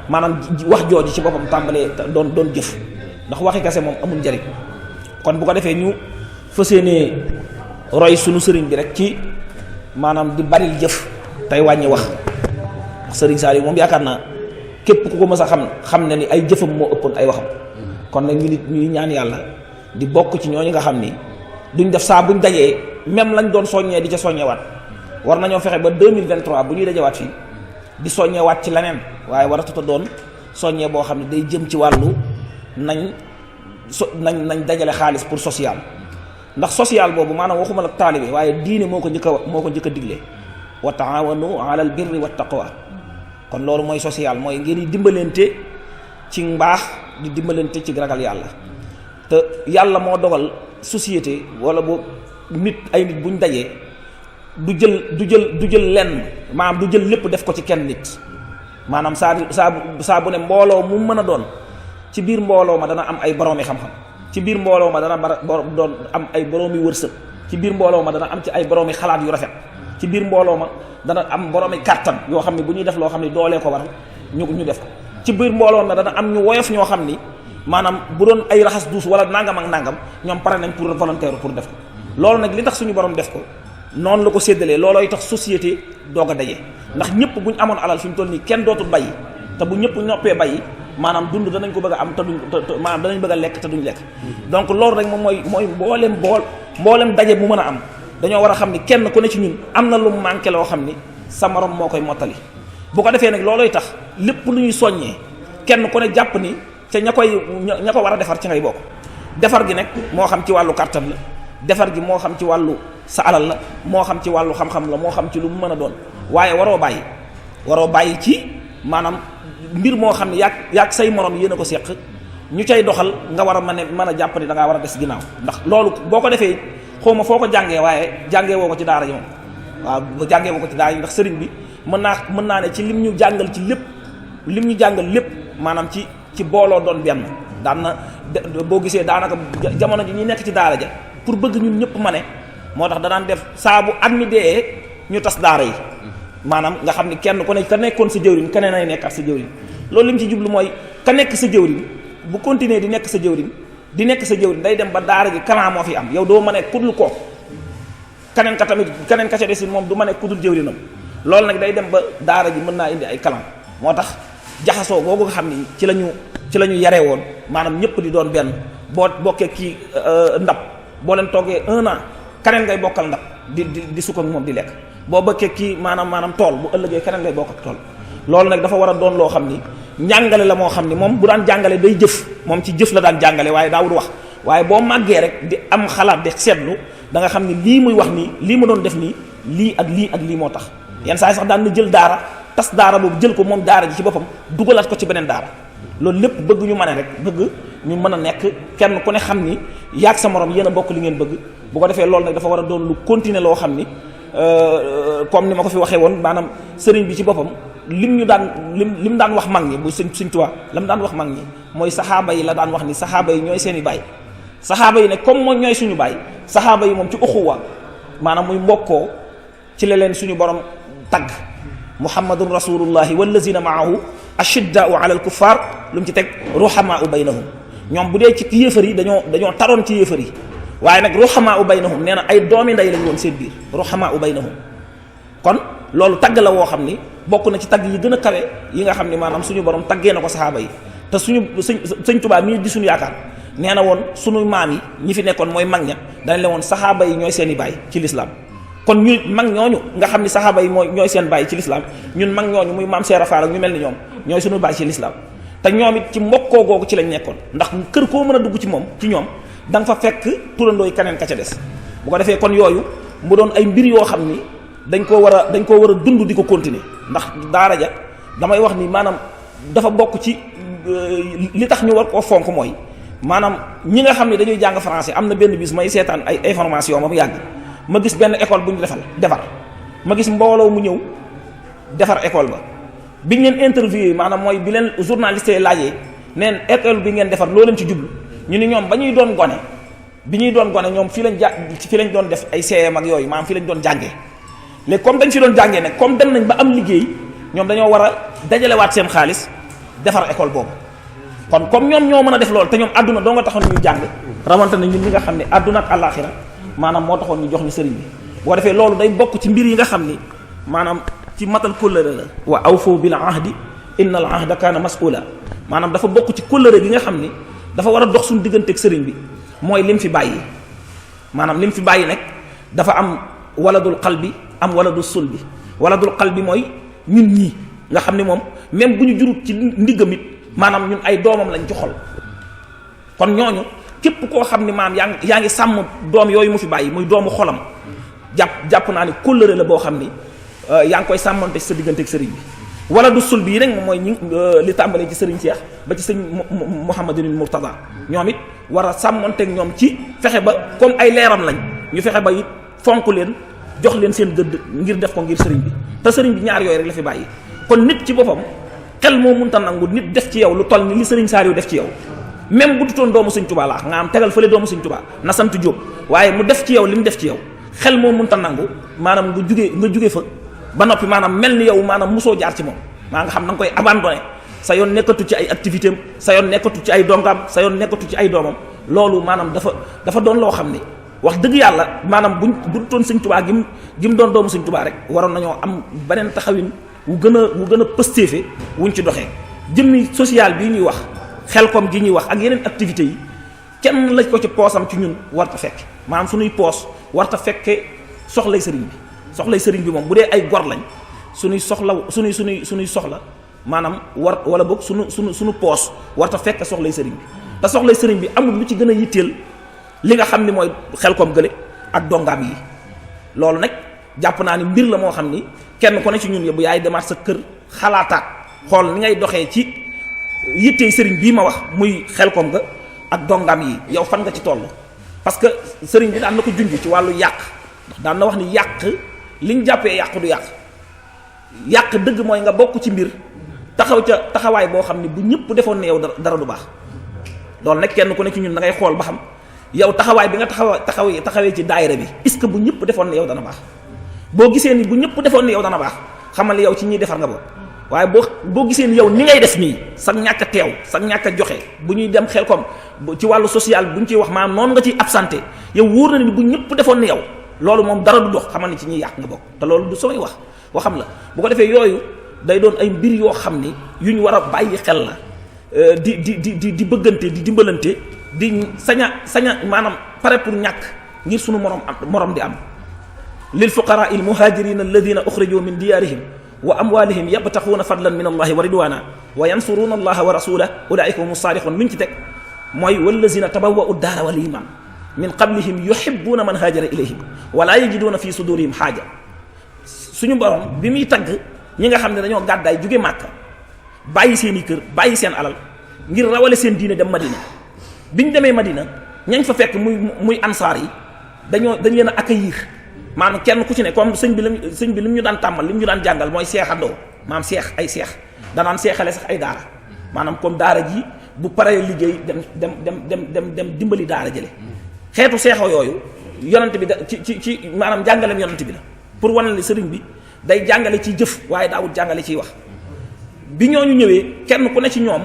maanaam wax jooju ci boppam tàmbalee doon jëf ndax waxi kese moom amul njariñ kon bu ko defee ñu fas yéenee roy sunu sëriñ bi rek ci maanaam di baril jëf tey wàññi wax ndax sëriñ Saliou moom yaakaar naa képp ku ko mës a xam ne ni ay jëfam moo ëppoon ay waxam kon nag ñu nit ñuy ñaan yàlla di bokk ci ñooñu nga xam ni duñ def saa buñ dajee même lañ doon soññee di ca soññewaat war nañoo fexe ba 2023 bu ñuy dajewaat fii di soññewaat ci leneen waaye war a tuta doon soññee boo xam ne day jëm ci wàllu nañ dajale xaalis pour social ndax social boobu maanaam waxuma la taalibe waaye diine moo ko njëkk a digle wa taawanu alal birri wa taqwa kon loolu mooy social mooy ngeen di dimbalante ci mbaax di dimbalante ci ragal yàlla te yàlla moo dogal société wala bu ay nit buñ dajee du jël lenn maanaam du jël lépp def ko ci kenn nit maanaam saa bu ne mbooloo mu mën a doon ci biir mbooloo ma dana am ay boroomi xam-xam ci biir mbooloo ma dana doon am ay boroomi wërsëg ci biir mbooloo ma dana am ci ay boroomi xalaat yu rafet ci biir mbooloo ma dana am boroomi kàttan yoo xam ne bu ñuy def loo xam ne doolee ko waral ñu def ko ci biir mbooloo ma dana am ñu woyof ñoo xam ni maanaam bu doon ay raxas duus wala nangam ak nangam ñoom pare nañ pour volontaire pour def ko loolu nag li tax suñu borom def ko noonu la ko séddalee loolooy tax société doog a daje ndax ñëpp bu ñu amoon alal fi mu toll nii kenn dootul bayyi te bu ñëpp noppee bayyi maanaam dund danañ ko bëgg a am te duñ maanaam danañ bëgg a lekk te duñ lekk donc loolu rek moom mooy mboolem daje bu mën a am dañoo war a xam ni kenn ku ne ci ñun am na lu mu manqué loo xam ni sa morom moo koy mottali bu ko defee nag loolooy tax lépp lu ñuy soññee kenn ku ne jàpp ni ca ña ko war a defar ci ngay bokk defar gi nag moo xam ci wàllu kàttan la defar gi moo xam ci wàllu sa alal la moo xam ci wàllu xam-xam la moo xam ci lu mu mën a doon waaye waroo bàyyi ci maanaam mbir moo xam ne yaag say morom yéen a ko seq ñu cay doxal nga war a mën a jàpp ni da ngaa war a des ginnaaw ndax loolu boo ko defee xawma foo ko jàngee waaye jàngee woo ko ci daara ji moom waaw jàngee woo ko ci daara ji ndax sëriñ bi mën naa ne ci lim ñu jàngal ci lépp maanaam ci booloo doon benn daan na boo gisee daanaka jamono ji ñuy nekk ci daara ja pour bëgg ñun ñëpp ma ne moo tax danaan def saa bu at mi dee ñu tas daara yi maanaam nga xam ni kenn ku ne ka nekkoon sa jëwriñ keneen ay nekkat sa jëwriñ loolu li mu ci jublu mooy ka nekk sa jëwriñ bu continuer di nekk sa jëwriñ day dem ba daara ji kanaa moo fi am yow doo mën a kudul ko keneen ka ca des moom du mën a kudul jëwriñam loolu nag day dem ba daara ji mën naa indi ay kalam moo tax jaxasoo googu nga xam ni ci la ñu yaree woon maanaam ñëpp di doon benn boo bokkee kii ndab boo leen toogee 1 an keneen ngay bokkal ndab di sukk ak moom di lekk boo bokkee kii maanaam tool bu ëllëgee keneen ngay bokk ak tool loolu nag dafa war a doon loo xam ni njàngale la moo xam ni moom bu daan jàngale day jëf moom ci jëf la daan jàngale waaye daawul wax waaye boo màggee rek di am xalaat di seetlu da nga xam ni lii muy wax nii lii mu doon def nii lii ak lii moo tax yenn saa yi sax daan na jël daara tas daara boobu jël ko moom daara ji ci boppam dugalaat ko ci beneen daara loolu lépp bëgg ñu mën a rek bëgg ñu mën a nekk kenn ku ne xam ni yaag sa morom yéen a bokk li ngeen bëgg bu ko defee loolu nag dafa war a doon lu continuer loo xam ni comme ni ma ko fi waxee woon maanaam sëriñ bi ci boppam lim daan wax mag ñi bu Sëriñ Tuubaa lam daan wax mag ñi mooy saxaaba yi la daan wax ni saxaaba yi ñooy seen i baay saxaaba yi ne comme mooy ñooy suñu baay saxaaba yi moom ci uxuwa maanaam muy mbokkoo ci la leen suñu borom tagg muhammadun rasulullahi wallazina maahu ashiddaau ala alkuffar lu mu ci teg ruhamaau baynahum ñoom bu dee ci yéefar yi dañoo taroon ci yéefar yi waaye nag ruhamaau baynahum nee na ay doomi ndey lañ woon seen biir ruhamaau baynahum kon loolu tagg la woo xam ni bokk na ci tagg yi gën a kawe yi nga xam ni maanaam suñu borom taggee na ko saxaaba yi te suñu sëñ Tuubaa mii di suñu yaakaar nee na woon suñu maam yi ñi fi nekkoon mooy mag ña dañ le woon saxaaba yi ñooy seen i baay ci lislaam kon ñu mag ñooñu nga xam ni saxaaba yi ñooy seen baay ci lislaam ñun mag ñooñu muy maam Seera Faal ak ñu mel ni ñoom ñooy suñu baay ci lislaam te ñoom it ci mbokkoo googu ci lañ nekkoon ndax kër koo mën a dugg ci moom ci ñoom da nga fa fekk turandooy keneen ka ca des bu ko defee kon yooyu mu doon ay mbir yoo xam ni dañ koo war a dund di ko continuer ndax daara ja damay wax ni maanaam dafa bokk ci li tax ñu war koo fonk mooy maanaam ñi nga xam ne dañuy jàng français am na benn bis may seetaan ay information ma mu yàgg ma gis benn école bu ñu defar ma gis mbooloo mu ñëw defar école ba biñ leen interviewé maanaam mooy bi leen journaliste yi laajee neen école bi ngeen defar loo leen ci jublu ñu ni ñoom ba ñuy doon gone ñoom fii lañ doon def ay CM ak yooyu maanaam fii lañ doon jàngee léegi comme dañ fi doon jàngee nag comme dem nañ ba am liggéey ñoom dañoo war a dajalewaat seen xaalis defar école boobu kon comme ñoom ñoo mën a def loolu te ñoom àdduna doo nga taxoon ñu jàng rawante na ñun ñi nga xam ne àdduna ak àllaaxira maanaam moo taxoon ñu jox ñu sëriñ bi boo defee loolu day bokk ci mbir yi nga xam ni maanaam ci matal kóllëre la wa awfu bil ahdi inna al ahda kaana mas'ula maanaam dafa bokk ci kóllëre gi nga xam ni dafa war a dox suñu digganteeg sëriñ bi mooy lim fi bàyyi maanaam lim fi bàyyi nag dafa am waladul qalbi am waladul sulbi waladul qalbi mooy ñun ñii nga xam ne moom même bu ñu jurut ci ndiggam it maanaam ñun ay doomam lañ ci xol kon ñooñu képp koo xam ne maam yaa ngi sàmm doom yooyu mu fi bàyyi muy doomu xolam jàpp naa ne kóllëre la boo xam ni yaa ngi koy sàmmante sa diggante ak sëriñ bi wala du sul bii rek moom mooy ñi li tàmbalee ci sëriñ Cheikh ba ci sëñ Mouhamadul Mourtada ñoom it war a sàmmanteeg ñoom ci fexe ba comme ay leeram lañ ñu fexe ba it fonk leen jox leen seen gëdd ngir def ko ngir sëriñ bi te sëriñ bi ñaar yooyu rek la fi bàyyi kon nit ci boppam xel moo munta nangu nit def ci yow lu toll ni li sëriñ Saaliw def ci yow même bu dutoon doomu sëñ Tuubaa la nga am tegal fële doomu sëñ Tuubaa na sant Jóob waaye mu def ci yow li mu def ci yow xel moo munta nangu maanaam nga jóge fa ba noppi maanaam mel ni yow maanaam musoo jaar ci moom maa nga xam na nga koy abandonné sa yoon nekkatu ci ay activité am sa yoon nekkatu ci ay dongaam sa yoon nekkatu ci ay doomam loolu maanaam dafa doon loo xam ne wax dëgg yàlla maanaam bu dutoon sëñ Tuubaa gi mu doon doomu sëñ Tuubaa rek waroon nañoo am beneen taxawin wu gën a pëstéefe wuñ ci doxee jëmmi social bii ñuy wax xelkom gi ñuy wax ak yeneen activités yi kenn lañ ko ci poosam ci ñun warta fekk maanaam suñuy poos warta fekke soxlay sëriñ bi moom bu dee ay gor lañ suñuy soxla maanaam wala boog suñu poos warta fekke soxlay sëriñ bi te soxlay sëriñ bi amul lu ci gën a yitteel li nga xam ni mooy xelkom gële ak dongaam yi loolu nag jàpp naa ni mbir la moo xam ni kenn ku ne ci ñun yëpp yaay demaat sa kër xalaataat xool ni ngay doxee ci yittey sëriñ bii ma wax muy xelkom ga ak dongaam yi yow fan nga ci toll parce que sëriñ bi daan na ko junj ci wàllu yàq ndax daan na wax ni yàq liñ jàppee yàq du yàq dëgg mooy nga bokk ci mbir taxaw ca taxawaay boo xam ni bu ñëpp defoon ne yow dara du baax loolu nag kenn ku ne ci ñun da ngay xool ba xam yow taxawaay bi nga taxawee ci daayira bi est-ce que bu ñëpp defoon ne yow dana baax boo gisee ni bu ñëpp defoon ne yow dana baax xamal yow ci ñiy defar nga bokk waaye boo gisee ni yow ni ngay def nii sax ñàkk a teew sax ñàkk a joxe bu ñuy dem xelkom ci wàllu social bu ñu ciy wax maanaam noonu nga ciy absenté yow wóor na ni bu ñëpp defoon ni yow loolu moom dara du dox xamal ni ci ñuy yàq nga bokk te loolu du samay waxam la bu ko defee yooyu day doon ay mbir yoo xam ni yu ñu war a bàyyi xel la di bëggante di dimbalante di saña maanaam pare pour ñàkk ngir sunu morom di am. lil fuqaraa il muhaajiriina alladina uxrijuu min diyaarihim wa amwaalihim yabtaxuuna fadlan min allahi wa ridwaana wa yansuruuna allaha wa rasulahu ulaa'ika humu saadiquun luñ ci teg mooy wallazina tabawwa'u daara wal iimaan min qablihim yuhibbuuna man haajara ilayhim wa laa yajiduuna fi sudurihim xaaja. suñu borom bi muy tagg ñi nga xam ne dañoo gàddaay jóge Màkka bàyyi seen i kër bàyyi seen alal ngir rawale seen diine dem Madina biñ demee Madina ñañ fa fekk muy ansaar yi dañ leen a accueillir maanaam kenn ku ci ne comme sëñ bi lim ñu daan tàmmal lim ñu daan jàngal mooy seexandoo maanaam seex danaan seexale sax ay daara maanaam comme daara ji bu paree liggéey dem dimbali daara jële xeetu seexo yooyu yonent bi ci maanaam jàngaleem yonent bi la pour wane li sëriñ bi day jàngale ci jëf waaye daawut jàngale ciy wax. bi ñooñu ñëwee kenn ku ne ci ñoom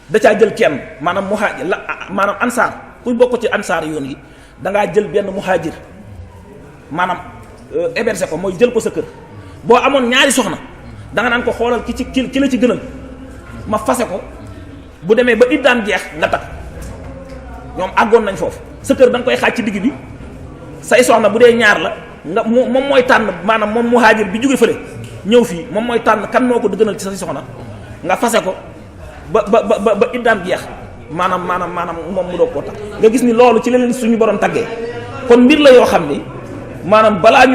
da caa jël kenn maanaam maanaam ansaar kuy bokk ci ansaar yoon yi da ngaa jël benn muhaajir maanaam héberger ko mooy jël ko sa kër boo amoon ñaari soxna da nga naan ko xoolal ki la ci gënal ma fase ko bu demee ba iddaam jeex nga takk ñoom àggoon nañ foofu sa kër da nga koy xaaj ci digg bi say soxna bu dee ñaar la nga moom mooy tànn maanaam moom muhaajir bi jóge fële ñëw fii moom mooy tànn kan moo ko gënal ci sa soxna nga fase ko ba iddaam jeex maanaam moom mu doog koo takk nga gis ni loolu ci leneen suñu borom taggee kon mbir la yoo xam ni maanaam balaa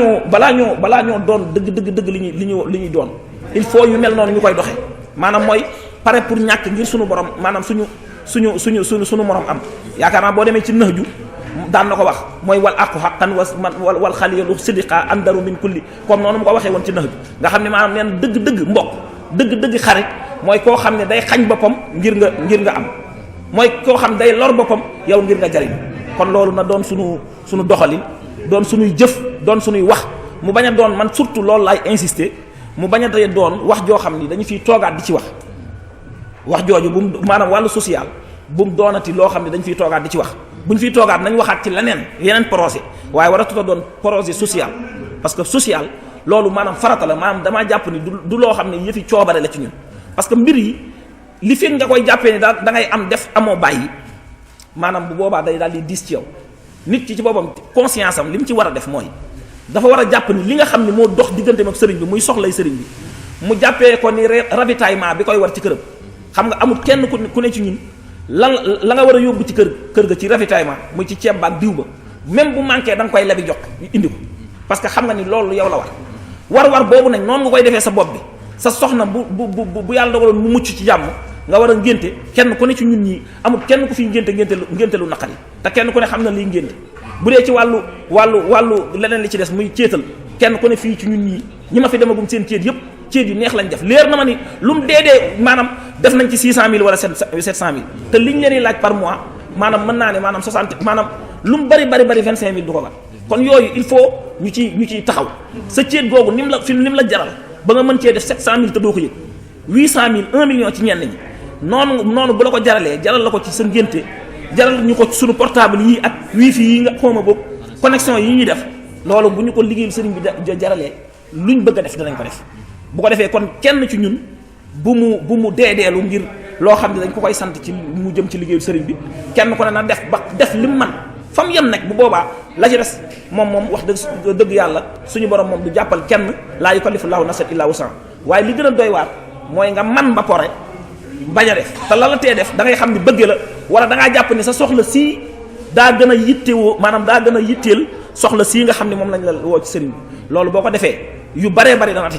ñoo doon dëgg li ñuy doon il faut yu mel noonu ñu koy doxe maanaam mooy pare pour ñàkk ngir suñu borom maanaam suñu morom am yaakaar naa boo demee ci Nahju daan na ko wax mooy wal aqu haqqan wal xalilu sidqa andaru min kulli comme noonu mu ko waxee woon ci Nahju nga xam ne maanaam neen dëgg mbokk dëgg xarit mooy koo xam ne day xañ boppam ngir nga am mooy koo xam day lor boppam yow ngir nga jariñ kon loolu na doon suñu doxalin doon suñuy jëf doon suñuy wax mu bañ a doon man surtout loolu laay insister mu bañ a doon wax joo xam ni dañu fiy toogaat di ci wax jooju bu mu maanaam wàllu social bu mu doonati loo xam ne dañu fiy toogaat di ci wax bu ñu fiy toogaat nañ waxaat ci yeneen projet waaye war a tuta doon projet social parce que social loolu maanaam farata la maanaam damaa jàpp ni du loo xam ne yëfi coobare la ci ñun parce que mbir yi li fekk nga koy jàppee ni da ngay am def amoo bàyyi maanaam bu boobaa day daal di diis ci yow nit ki ci boppam conscience am li mu ci war a def mooy dafa war a jàpp ni li nga xam ne moo dox digganteem ak sëriñ bi muy soxlay sëriñ bi mu jàppee ko ni ravitaillement bi koy war ci këram xam nga amul kenn ku ne ci ñun la nga war a yóbbu ci kër ga ci ravitaillement muy ci ceeb ba ak diw ba même bu manqué da nga koy lebi jox indi ko parce que xam nga ni loolu yow la war boobu nag noonu nga koy defee sa bopp bi sa soxna bu yàlla dogaloon mu mucc ci jàmm nga war a ngénte kenn ku ne ci ñun ñi amul kenn ku fi ngénte lu naqari te kenn ku ne xam na liy ngénte bu dee ci wàllu leneen li ci des muy céetal kenn ku ne fii ci ñun ñi ma fi demagum seen céet yëpp céet yu neex lañ def leer na ma ni lu mu dee maanaam def nañ ci 600000 wala 700000 te liñ leen di laaj par mois maanaam mën naa ne maanaam 60 maanaam lu mu bari 25000 du ko gat kon yooyu il faut ñu ciy taxaw sa céet googu ni mu la jaral ba nga mën cee def 700000 te doo ko yëg 800000 1 million ci ñenn ñi noonu bu la ko jaralee jaral la ko ci sa ngénte jaral ñu ko ci suñu portable yi ak wifi yi nga xooma boobu connexion yi ñuy def loolu bu ñu ko liggéeyal sëriñ bi jaralee luñ bëgg a def danañ ko def bu ko defee kon kenn ci ñun bu mu deedeelu ngir loo xam ne dañ ko koy sant ci mu jëm ci liggéeyu sëriñ bi kenn ko ne na def lim man fa mu yem nag bu boobaa la ci des moom wax dëgg yàlla suñu borom moom du jàppal kenn laa yukallifu llaahu nafsan illaa wus'ahaa waaye li gën a doy waar mooy nga man ba pare bañ a def te la tee def da ngay xam ni bëgg la wala da ngaa jàpp ni sa soxla sii daa gën a yittewoo maanaam daa gën a yitteel soxla sii nga xam ne moom lañ la woo ci sëriñ bi loolu boo ko defee yu baree bari dana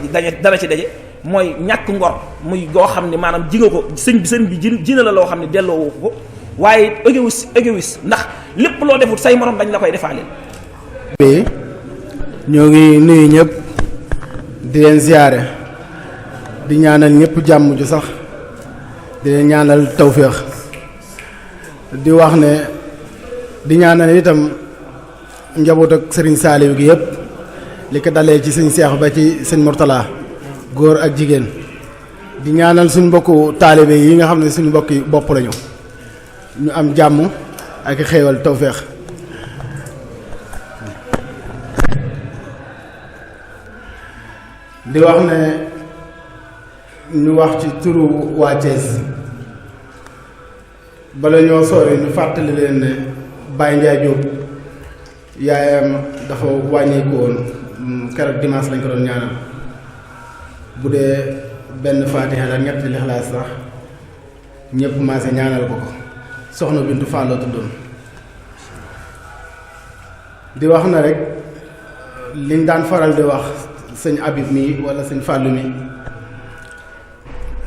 ci daje mooy ñàkk ngor muy goo xam ne maanaam ji nga ko sëriñ bi ji na la loo xam ne delloo ko waaye égoïste ndax lépp loo defut say morom dañ la koy defaaleel. ñoo ngi nuyu ñëpp di leen ziyaare di ñaanal ñëpp jàmm ju sax di leen ñaanal tawféex di wax ne di ñaanal itam njaboot ak sëriñ Saaliw gi yëpp li ko dalee ci sëñ Seex ba ci sëñ Murtala góor ak jigéen di ñaanal suñ mbokku taalibe yi nga xam ne suñu mbokki bopp lañu ñu am jàmm ak xéewal tawféex di wax ne ñu wax ci turu waa Thiès bala ñoo sori ñu fàttali leen ne Baye Ndiaye Diop yaayam dafa wàññeeku woon keroog dimanche lañ ko doon ñaanal bu dee benn faatiha la ñetti lixlaas sax ñëpp maase ñaanal ko soxna Bintu Fall la tuddoon di wax na rek liñ daan faral di wax sëñ Habib mi wala sëñ Fallou mi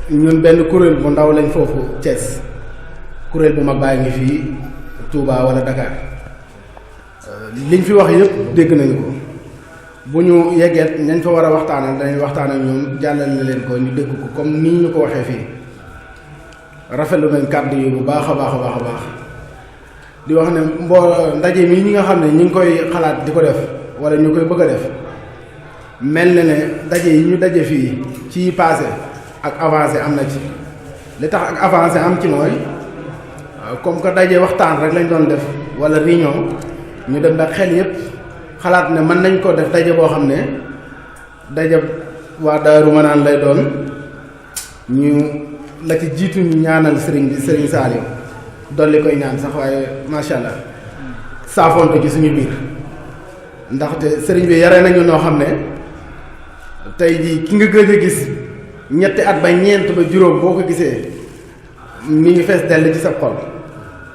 ñun benn kuréel bu ndaw lañ foofu Thiès kuréel bu mag baa ngi fii Touba wala Dakar liñ fi wax yëpp dégg nañu ko bu ñu yeggeet ñañ fa war a waxtaanal dañuy waxtaan ak ñoom jàllal na leen ko ñu dégg ko comme nii ñu ko waxee fii rafetlu nañ kàddu yi bu baax a baax a baax a baax di wax ne ndaje mi ñi nga xam ne ñu ngi koy xalaat di ko def wala ñu koy bëgg a def mel na ne daje yi ñu daje fii ci passé ak avancé am na ci li tax ak avancé am ci mooy comme que daje waxtaan rek lañ doon def wala réunion ñu dem ba xel yépp xalaat ne mën nañ ko def daje boo xam ne daje waa Daaru Manaan lay doon ñu la ci jiitu ñu ñaanal sëriñ bi sëriñ Saliou dolli koy ñaan sax waaye macha allah saafoonte ci suñu biir ndaxte sëriñ bi yare nañu noo xam ne tey jii ki nga gëj a gis ñetti at ba ñeent ba juróom boo ko gisee mi ngi fees dell ci sa xol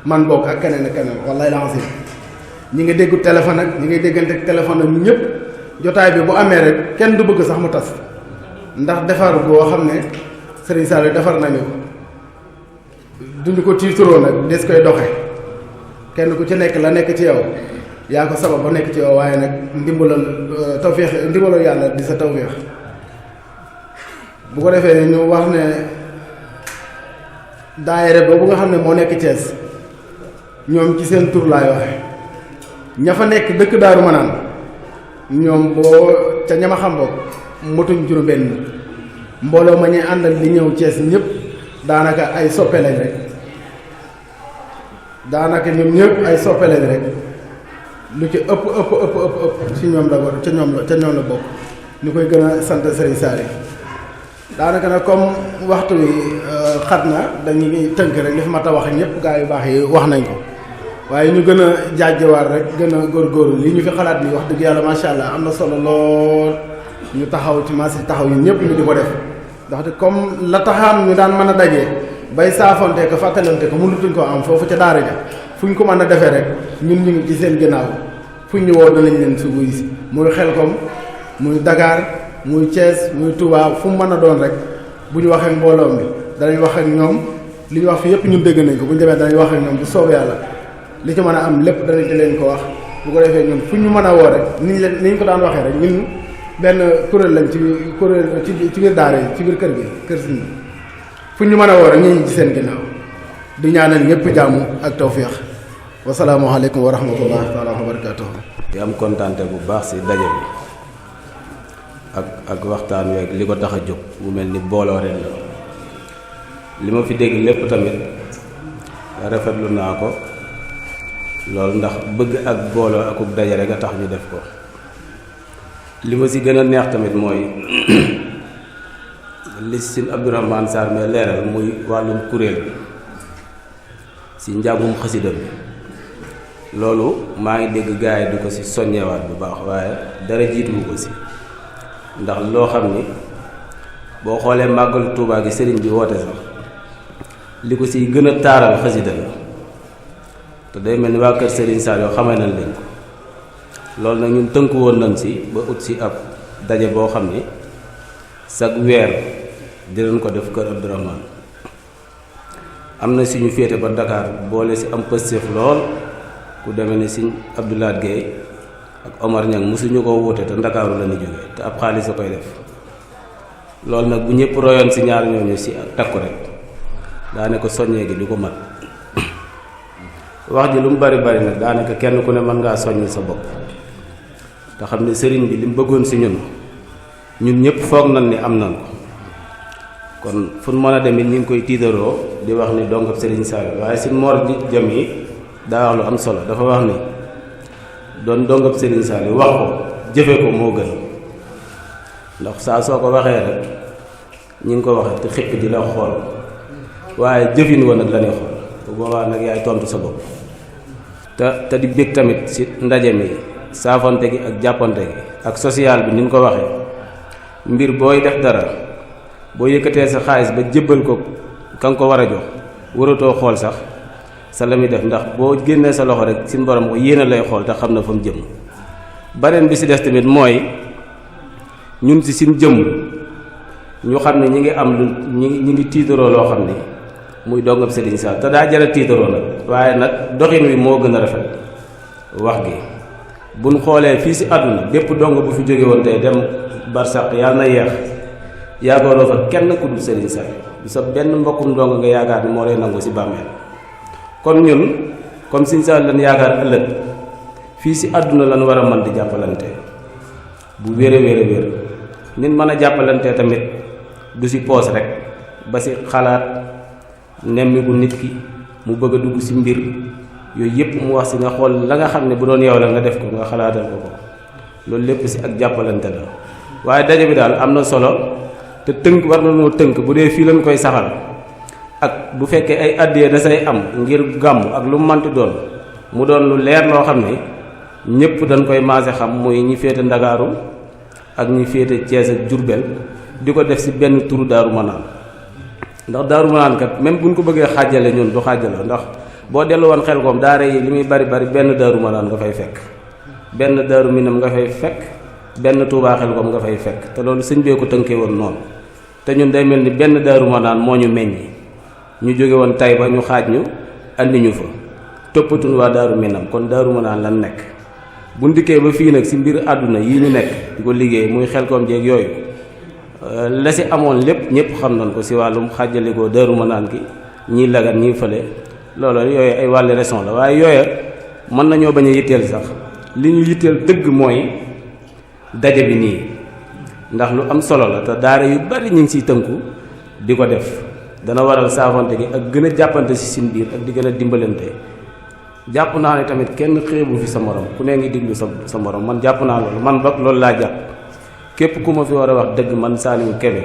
man bokk ak keneen ak keneen wallaay lancé ñi nga déggu téléphone ak ñi ngay déggante ak téléphone ak ñëpp jotaay bi bu amee rek kenn du bëgg sax mu tas ndax defar boo xam ne sëriñ Saliou defar nañu ko dundi ko tiituroo nag des koy doxe kenn ku ci nekk la nekk ci yow yaa ko sabab ba nekk ci yow waaye nag ndimbalal tawféex ndimbalal yàlla di sa tawféex bu ko defee ñu wax ne daayira boobu nga xam ne moo nekk Thiès ñoom ci seen tur laay waxe ña fa nekk dëkk Daaru Manaan ñoom boo ca ñama xam bokk motuñ juróom-benn mbooloo ma ñuy àndal li ñëw Thiès ñëpp daanaka ay soppe lañ rek daanaka ñoom ñëpp ay soppe lañ rek lu ci ëpp ci ñoom la war ca ñoom la bokk ñu koy gën a sant Serigne Saliou daanaka nag comme waxtu wi xat na dañuy tënk rek li fi mat a wax ñëpp gaa yu baax yi wax nañ ko waaye ñu gën a jaajëwaat rek gën a góorgóorlu li ñu fi xalaat ni wax dëgg yàlla macha allah am na solo lool ñu taxaw ci marché taxaw yi ñëpp ñu di ko def ndaxte comme la taxaan ñu daan mën a dajee bay saafonte ko fàttalante ko mënutuñ ko am foofu ca daara ja fu ñu ko mën a defee rek ñun ñu ngi ci seen ginnaaw fu ñu woo danañ leen si wuyu si muy Xelkom muy Dakar muy Thiès muy Touba fu mu mën a doon rek bu ñu waxee mbooloo mi danañ wax ak ñoom li ñu wax fi yëpp ñun dégg nañ ko bu ñu demee danañ wax ak ñoom bu soobee yàlla li ci mën a am lépp danañ ci leen ko wax bu ko defee ñun fu ñu mën a woo rek ni ñu ko daan waxee rek ñun benn kuréel lañ ci kuréel ci biir daara yi ci biir kër gi kër si fu ñu mën a woo rek ñu ngi ci seen ginnaaw di ñaanal ñëpp jàmm ak tawféex wasalaamualeykum wa rahmatullahi taala wa barakatuhu di am kontaante bu baax si daje bi ak waxtaan wi ak li ko tax a jóg mu mel ni booloo ren la li ma fi dégg lépp tamit rafetlu naa ko loolu ndax bëgg ak booloo akuk daje rek a tax ñu def ko li ma si gën a neex tamit mooy li sin Abdourahmane Sarr mais leeral muy wàllum kuréel bi si njàngum xasida bi loolu maa ngi dégg gaay yi di ko si soññewaat bu baax waaye dara jiituwu ko si ndax loo xam ni boo xoolee màggal Tuubaa gi sëriñ bi woote sax li ko si gën a taaral xasida la te day mel ni waa kër sëriñ Saliou yoo xamee nañ leen ko loolu nag ñun tënku woon nañ si ba ut si ab daje boo xam ni chaque weer dinañ ko def kër Abdourahmane am na suñu féete ba Dakar boole si am pëstef lool ku demee ni Sëñ Abdoulaye Guèye ak Omar Niang mosuñu ko wuute te Ndakaaru la ñu jógee te ab xaalis a koy def loolu nag bu ñëpp royoon si ñaar ñooñu si takku rek daanaka soññee gi du ko mat wax ji lu mu bari bari nag daanaka kenn ku ne mën ngaa soññ sa bopp te xam ne sëriñ bi li mu bëggoon si ñun ñëpp foog nañ ni am nañ ko kon fu mën a demit ñu ngi koy tiitaroo di wax ni donc sëriñ Saliou waaye si Mor jëm yi daa wax lu am solo dafa wax ni doon dongab Serigne Saliou wax ko jëfe ko moo gën ndax saa soo ko waxee rek ñi ngi ko waxee te xëpp di la xool waaye jëfin woon nag la ñuy xool bu boobaa nag yaay tontu sa bopp te di bég tamit ci ndaje mi saafante gi ak jàppante gi ak social bi ni ñu ko waxee mbir booy def dara boo yëkkatee sa xaalis ba jébbal ko ka nga ko war a jox waratoo xool sax sa la muy def ndax boo génnee sa loxo rek suñu borom ko yéene lay xool te xam na fa mu jëm beneen bi ci des tamit mooy ñun ci suñ jëmm ñu xam ne ñi ngi am lu ñi ngi tiitaroo loo xam ni muy dongam Serigne Sall te daa jara tiitaroo nag waaye nag doxin wi moo gën a rafet wax gi buñ xoolee fii ci àdduna bépp dong bu fi jóge woon tey dem barsàq yàlla na yeex yaakaaroo fa kenn ku dul Serigne Sall du sa benn mbokkum dong nga yaakaar ni moo lay nangu ci bàmmeel kon ñun comme Serigne Sall lan yaakaar ëllëg fii ci àdduna lan war a mën di jàppalante bu wér a wér nit mën a jàppalante tamit du ci poos rek ba ci xalaat nemmiku nit ki mu bëgg a dugg ci mbir yooyu yépp mu wax ci nga xool la nga xam ne bu doon yow la nga def ko nga xalaatal ko loolu lépp ci ak jàppalante la waaye daje bi daal am na solo te tënk war na noo tënk bu dee fii lañ koy saxal ak bu fekkee ay addiyee da say am ngir gàmm ak lu mu manti doon mu doon lu leer loo xam ne ñépp dañ koy maase xam muy ñi féete Ndakaaru ak ñi féete Cees ak Jurbel di ko def ci benn turu Daaru Manaan ndax Daaru Manaan kat même buñ ko bëggee xaajale ñun du xaajale ndax boo dellu woon xel koom daara yi li muy bari benn Daaru Manaan nga fay fekk benn Daaru Minam nga fay fekk benn Tuubaa xel koom nga fay fekk te loolu sëñ bee ko tënkee woon noonu te ñun day mel ni benn Daaru Manaan moo ñu meññi ñu jóge woon Tayba ñu xaaj ñu andi ñu fa toppatuñ waa Daaru Minam kon Daaru Manaan lan nekk bu ndikkee ba fii nag ci mbir àdduna yii ñu nekk di ko liggéey muy xel koom jeeg yooyu la ci amoon lépp ñëpp xam nañ ko ci wàllum xàjjalikoo Daaru Manaan gi ñii lagat ñii fële loolu yooyu ay wàlli raison la waaye yooya mën nañoo bañ a yitteel sax li ñu yitteel dëgg mooy daje bi nii ndax lu am solo la te daara yu bari ñu ngi ciy tënku di ko def dana waral saafante gi ak gën a jàppante ci seen biir ak di gën a dimbalante jàpp naa ne tamit kenn xeebu fi sa morom ku ne ngi diglu sa morom man jàpp naa loolu man ba loolu laa jàpp képp ku ma fi war a wax dëgg man Saliou Kébé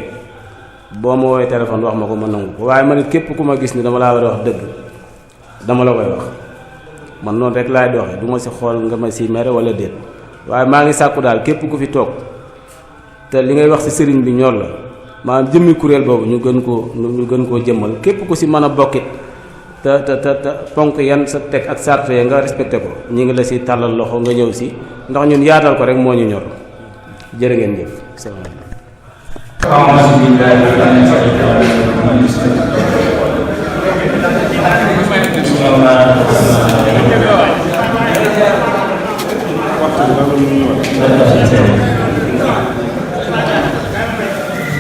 boo ma woowee téléphone wax ma ko ma nangu ko waaye man it képp ku ma gis ni dama laa war a wax dëgg dama la koy wax man noonu rek laay doxee du ma ci xool nga ma ci mere wala déet waaye maa ngi sàkku daal képp ku fi toog te li ngay wax ci sëriñ bi ñor la maanaam jëmmi kuréel boobu ñu gën koo jëmmal képp ku ci mën a bokkit te ponk yan sa teg ak sart ya nga respecté ko ñi ngi la ci tàllal loxo nga ñëw ci ndax ñun yaatal ko rek moo ñu ñor jërë ngeen jëf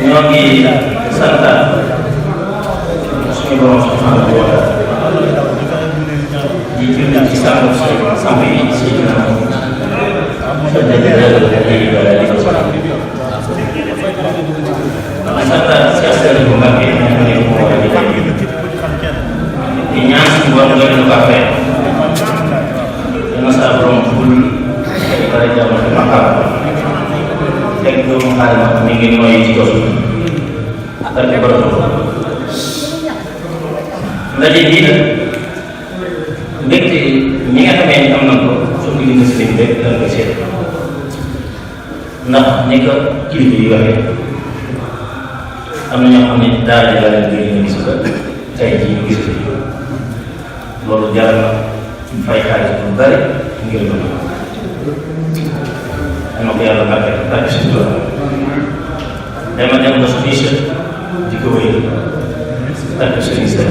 ñoo ngi santaat suñu borom subhanahu wa taala di julli ci sàmm yi ci santaat si askan bu mag bi nga xam ne moo war a liggéey di ñaan suñu borom nga leen baaxee dana saa borom bul dara jamono maqaam teg doomu xaalis mi ngi nooy ci kaw ak borom ndaje bii nag mbégte ñi nga xamee ni am nañ ko suñu université bi rek dañ ko seet ndax ñi ko kilifa yi waxee am na ñoo xam ne daal di daal di ñu gis ko tey jii ñu gis ko loolu jar na fay xaalis bu bari ngir mën a ko yàlla bàkkee ak si tool dama dem ba suñuy sët di ko wéy ak suñuy sët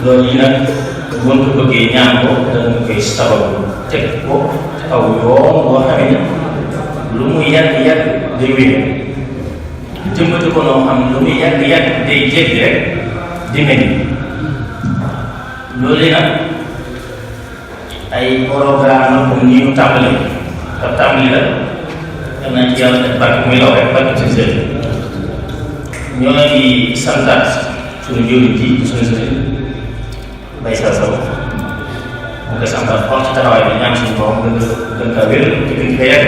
loolu yi nag buñ ko bëggee ñaan ko dañu koy sababu teg ko aw yoon boo xamee ne lu mu yàgg-yàgg day wéy jëmbati ko noo xam lu mu yàgg-yàgg day jéggi rek di meññ loolu yi nag ay programme comme ni ñu tàmbali te tàmbali la am nañ ci yàlla def barke muy law rek barke ci seen ñoo ngi santaat suñu jëriñ ji suñu sëriñ bay sa saw mu koy santaat xool ci taxawaay bi ñaan suñu borom gën kaa wér te gën kaa yàgg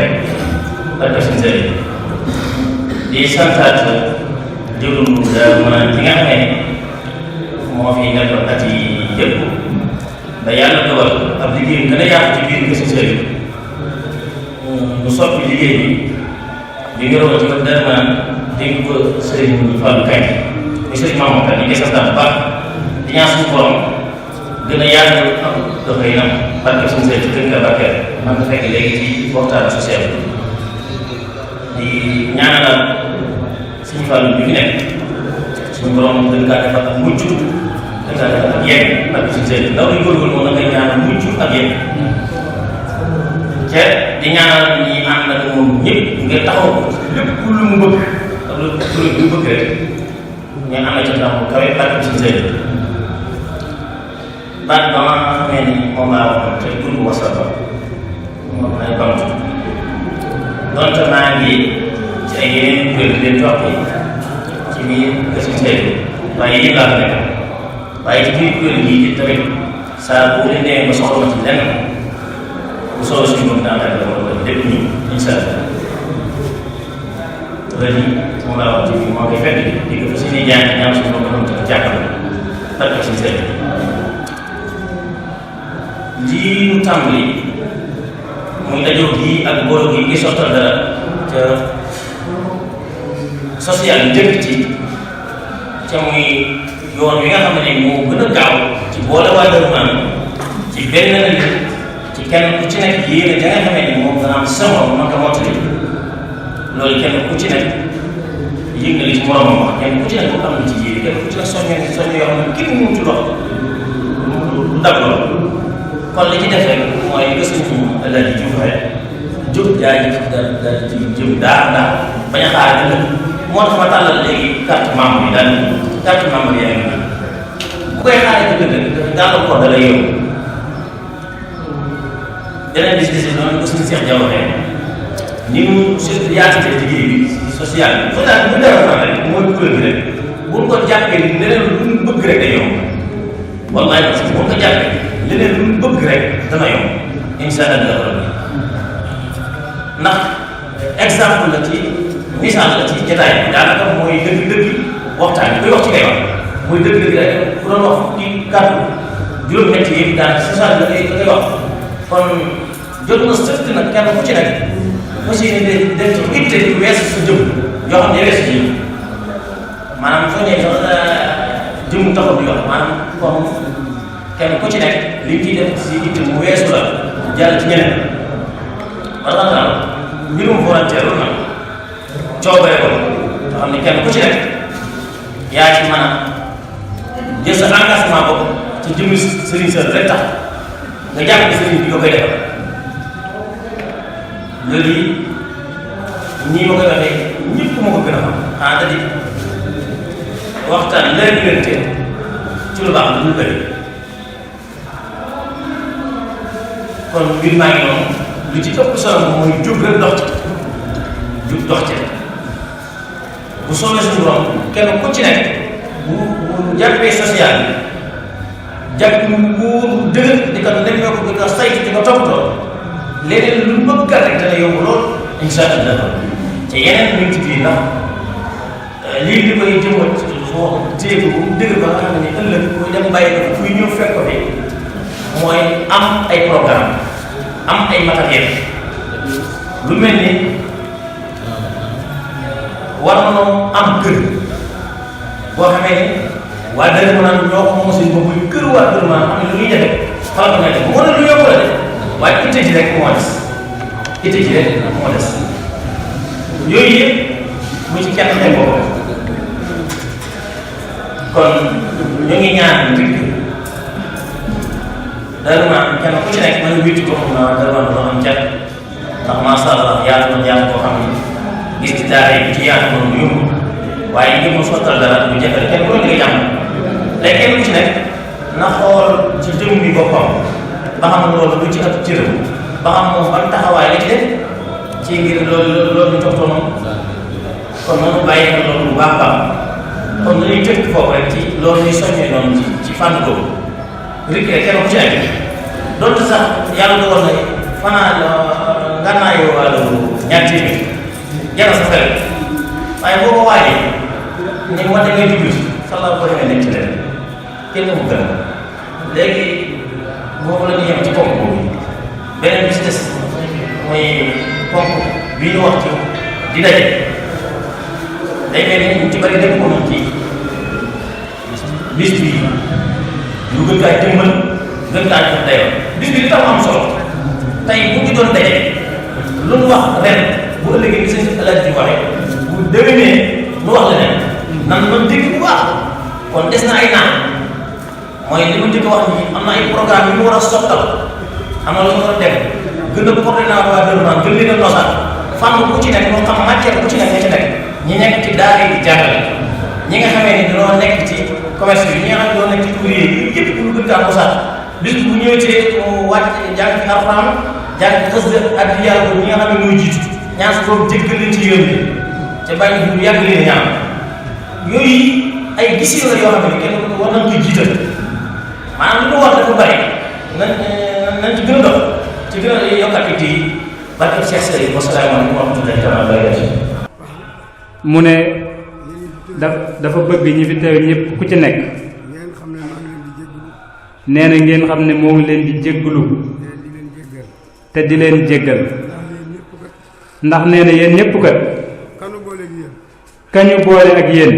barke suñu sëriñ di santaat jëwriñ ma ci nga xam ne moo fi nekkoon at yi yëpp ba yàlla dogal ab liggéey gën a yaatu ci biir kër sëriñ mu soppi liggéey bi nga roon ci ko dara naan dégg ko sëriñ Fallou Kaye muy sëriñ Mamadou Ka ñu ngi santaat bu baax di ñaan suñu borom gën a yaatu am doxee nam barke suñu sëriñ ci gën ka barkeel man nga fekk léegi ci waxtaan social di ñaanal suñu Fallou bi fi nekk suñu borom gën kaa defal ak mucc gën kaa defal ak yegg barke suñu sëriñ ndaw luy góorgóorlu moom na ngay ñaanal mucc ak yegg te di ñaanal ñi ànd ak moom ñëpp ngir taxaw ko lépp lu mu bëgg ak lu mu bëgg rek ñu amee ci taxaw kawe barke suñu sëriñ baat ba ma xamee ni moom laa waxoon te groupe WhatsApp ba moom ay bamtu donte maa ngi ci ay yeneen kuréel di leen topp ci biir kër suñu sëriñ waaye yéen laa ko nekk waaye ci biir kuréel yi tamit saa bu leen demee ba soxla ma ci lenn bu soobee suñu bopp daanaka dafa war a def nii incha allah ren moom laa wax ci biir moo koy fekk di ko fas yéene jaay ñaar suñu bopp dafa am jàppale barke suñu sëriñ lii ñu tàmbali muy dajoo gi ak mbooloo gi ngi sottal dara ca social bi njëkk ci ca muy yoon wi nga xam ne moo gën a gaaw ci boole waa Darou Manane ci benn na li ci kenn ku ci nekk yéene ja nga xamee ni moom dana am sama man ko mottali loolu kenn ku ci nekk yëg na li ci moromam wax kenn ku ci nekk am na ci yéene kenn ku ci nekk soññee yoo xam ne kenn mënu ci dox du dab loolu kon li ci def rek mooy gëstu ñu la di juuf rek jóg jaay daal di jëm daa bañ a xaar dëgg moo tax ma tàllal léegi carte membre yi daal carte membre yaa ngi nii bu koy xaaree dëgg gàllankoor da lay yow beneen bis noonu ko suñu Cheikh Diaw waxee ni mu surtout yaatute liggéey bi social bi fa daal bu dara fa rek mooy kuréel bi rek bu ko jàppee ni leneen lu mu bëgg rek day yomb wallaay parce que bu ko jàppee leneen lu mu bëgg rek dana yomb insha Allah rabbi ndax exemple la ci misaal la ci jotaay bi daanaka mooy dëgg-dëgg waxtaan bi koy wax ci ngay wax mooy dëgg-dëgg rek ku doon wax ci kàddu juróom-ñetti yëpp daanaka social la ngay wax kon jot na sëkk nag kenn ku ci nekk aussi ni def ci itte di weesu sa jëm yoo xam ne weesu ji maanaam soo ñëwee sax jëm taxaw di wax maanaam comme kenn ku ci nekk li ciy def si itte mu weesu la jàll ci ñeneen ba tax daal mbirum volontaire lu nag coobare ko nga xam ne kenn ku ci nekk yaa ci mën a jël sa engagement bopp ci jëmmi sëriñ sa rek tax nga jàpp sëriñ bi nga koy defal loolu yi ñii ma koy waxee ñëpp ma ko gën a xam da di waxtaan leen ci lu baax la lu bëri kon mbir maa ngi noonu lu ci ëpp solo mooy jóg rek dox ci jóg dox ci bu soobee suñu borom kenn ku ci nekk bu jàppee social bi jàpp mu dëgër di ko nemmee ko di ko saytu di ko toppatoo leneen lu bëgg rek dana yomb lool insha Allah te yeneen ñu ngi ci biir ndax lii di koy jëmbat foo téye ko bu dëgër ba nga xam ne ëllëg kuy dem bàyyi ko kuy ñëw fekk ko fi mooy am ay programme am ay matériel lu mel ni war nañoo am kër boo xamee ne waa Darou Manane ñoo ko moom suñu bopp kër waa Darou Manane am na lu ñuy defee xalaat ko may def moo ne lu yomb la de waaye itte ji rek moo des itte ji rek moo des yooyu yëpp mu ci kenn xëy boppam kon ñu ngi ñaan rek Darou Manane kenn ku ci nekk mën a witti ko xam naa Darou Manane doo am cat ndax macha allah yaatu na yaatu koo xam ne gis ci daara yi ci yaatu noonu yomb waaye ngir mu sottal dara bu jafe kenn ku ne di nga jàmm léegi kenn ku ci nekk na xool ci jëm bi boppam ba xam loolu lu ci ëpp cëram ba xam moom ban taxawaay la ci def ci ngir loolu ñu toppatoo noonu kon noonu bàyyi na loolu bu baax baax kon dañuy tënk foofu rek ci loolu ñuy soññee noonu ci fànn boobu rek kenn ku ci nekk donte sax yàlla dogal na fanaan ngànnaayoo wàllu ñaar téeméer jara sa xel waaye boo ko waajee ñu ngi wate ngay jublu si sallaa boo demee nekk ci leen kenn mu gën léegi boobu la ñu yem ci ponk boobu beneen bi ci des mooy ponk bi ñu wax ci di daje day mel ni ñu ci bari dëkk moom ci bis bi lu gën kaa jëmmal gën kaa jox dayoo bis bi li tax am solo tey bu ñu doon daje lu nu wax ren bu ëllëgee gis nañ alaaj di waxee bu déwénee nu wax leneen nan man dégg bu baax kon des na ay naan mooy li ma njëkk wax ni am na ay programme yu ñu war a sottal am na lu ñu war a def gën a coordonné waa développement gën leen a nosal fànn bu ci nekk moo xam matière bu ci nekk nga ci nekk ñi nekk ci daara yi jàngale ñi nga xamee ni dañoo nekk ci commerce bi ñi nga xam ne dañoo nekk ci ouvrier yi yëpp ñu gën kaa nosal bis bu ñëwee ci wàcc jàng fi alxuraan jàng xës ak yàlla ñi nga xam ne ñooy jiitu ñaan su boobu jéggal leen ci yoon bi te bàyyi bu yàgg leen ñaan yooyu ay gis la yoo xam ne kenn war nañ koy jiital maanaam li ñu wax dafa bari nañ ci gën a dox ci gën a yokk activité yi barke Cheikh Seye wasalaamaaleykum wa rahmatullahi taala wa barakatuh mu ne dafa bëgg ñi fi teew ñëpp ku ci nekk nee na ngeen xam ne moo ngi leen di jéggalu te di leen jéggal ndax nee na yéen ñëpp kat kañu boole ak yéen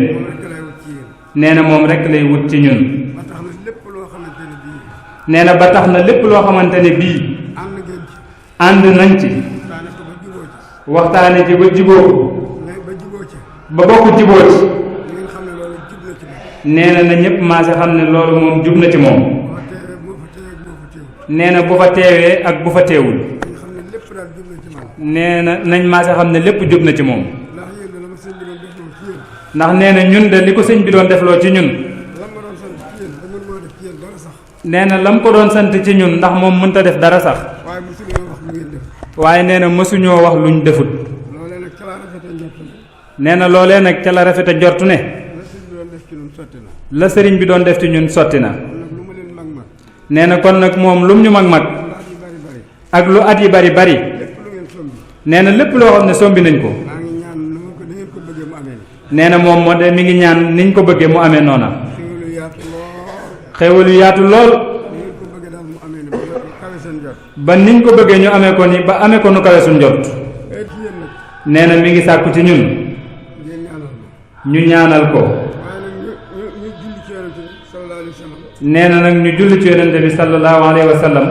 nee na moom rek lay wut ci ñun nee na ba tax na lépp loo xamante ne bii ànd nañ ci waxtaane ci ba jiboo ko ba bokk jiboo ci nee na ñëpp maase xam ne loolu moom jub na ci moom nee na bu fa teewee ak bu fa teewul nee na nañ maase xam ne lépp jub na ci moom ndax nee na ñun de li ko sëñ bi doon defloo ci ñun nee na lam ko doon sant ci ñun ndax moom mënta def dara sax waaye nee na mësuñoo wax luñ defut nee na loolee nag ca la rafete njortu ne la sëriñ bi doon def ci ñun sotti na nee na kon nag moom lum ñu mag ak lu at yi bari bari nee na lépp loo xam ne sombi nañ ko nee na moom moo de mi ngi ñaan niñ ko bëggee mu amee noona xéwal yu yaatu lool ba niñ ko bëggee ñu amee ko ni ba amee ko nu kawe suñ jot nee na mi ngi sàkku ci ñun ñu ñaanal ko nee na nag ñu julli ci yonente bi sallallahu alayhi wa sallam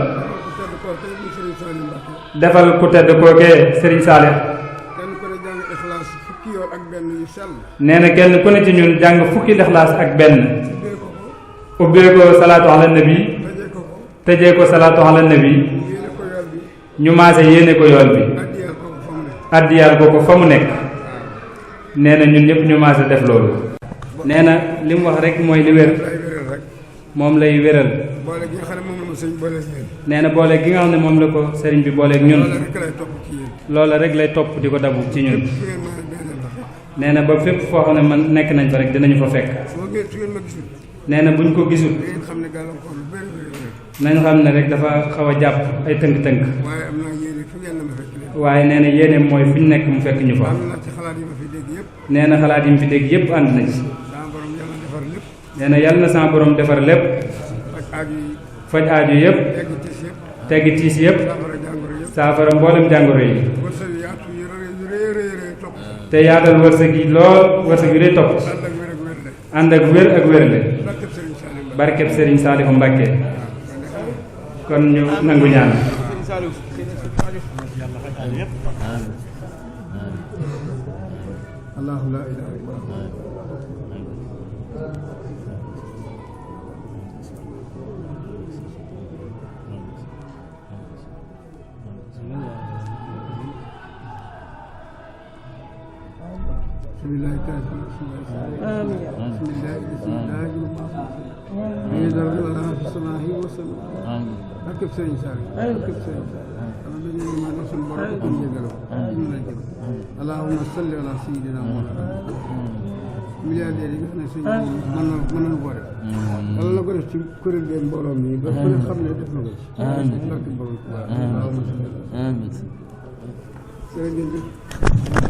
defal ku tedd kookee Serigne Salih nee na kenn ku ne ci ñun jàng fukki lixlaas ak benn ubbee ko salaatu ala nabi tëjee ko salaatu ala nabi ñu maase yéene ko yool bi addiyaal ko ko fa mu nekk nee na ñun ñëpp ñu maase def loolu nee na li mu wax rek mooy li wér moom lay wéral nee na boole gi nga xam ne moom la ko sëriñ bi booleeg ñun loola rek lay topp di ko dabu ci ñun nee na ba fépp foo xam ne man nekk nañ fa rek dinañu fa fekk nee na buñ ko gisul nañu xam ne rek dafa xaw a jàpp ay tënk-tënk waaye nee na yéene mooy fu ñu nekk mu fekk ñu fa nee na xalaat yi mu fi dégg yépp ànd na ci nee na yàlla na sama borom defar lépp faj aaju yépp teggi tiis yépp saafara mboolem jàngoro yi te yaatal wërsëg yi lool wërsëg yu dee topp ànd ak wér ak wérle barkeb Sëriñ Saalihu Mbàkke kon ñu nangu ñaan Allahu la ilaha illa bismillah barkeb Sëriñ Saaliw barkeb Sëriñ Saaliw allahumma salli ala sayyidina Muhammad milliardaire yi nga xam ne suñ mën nañu koo def yàlla na ko def ci kuréel bi mbooloo mi ba ku ne xam ne def na ko ci barke borom allahumma salli jërëjëf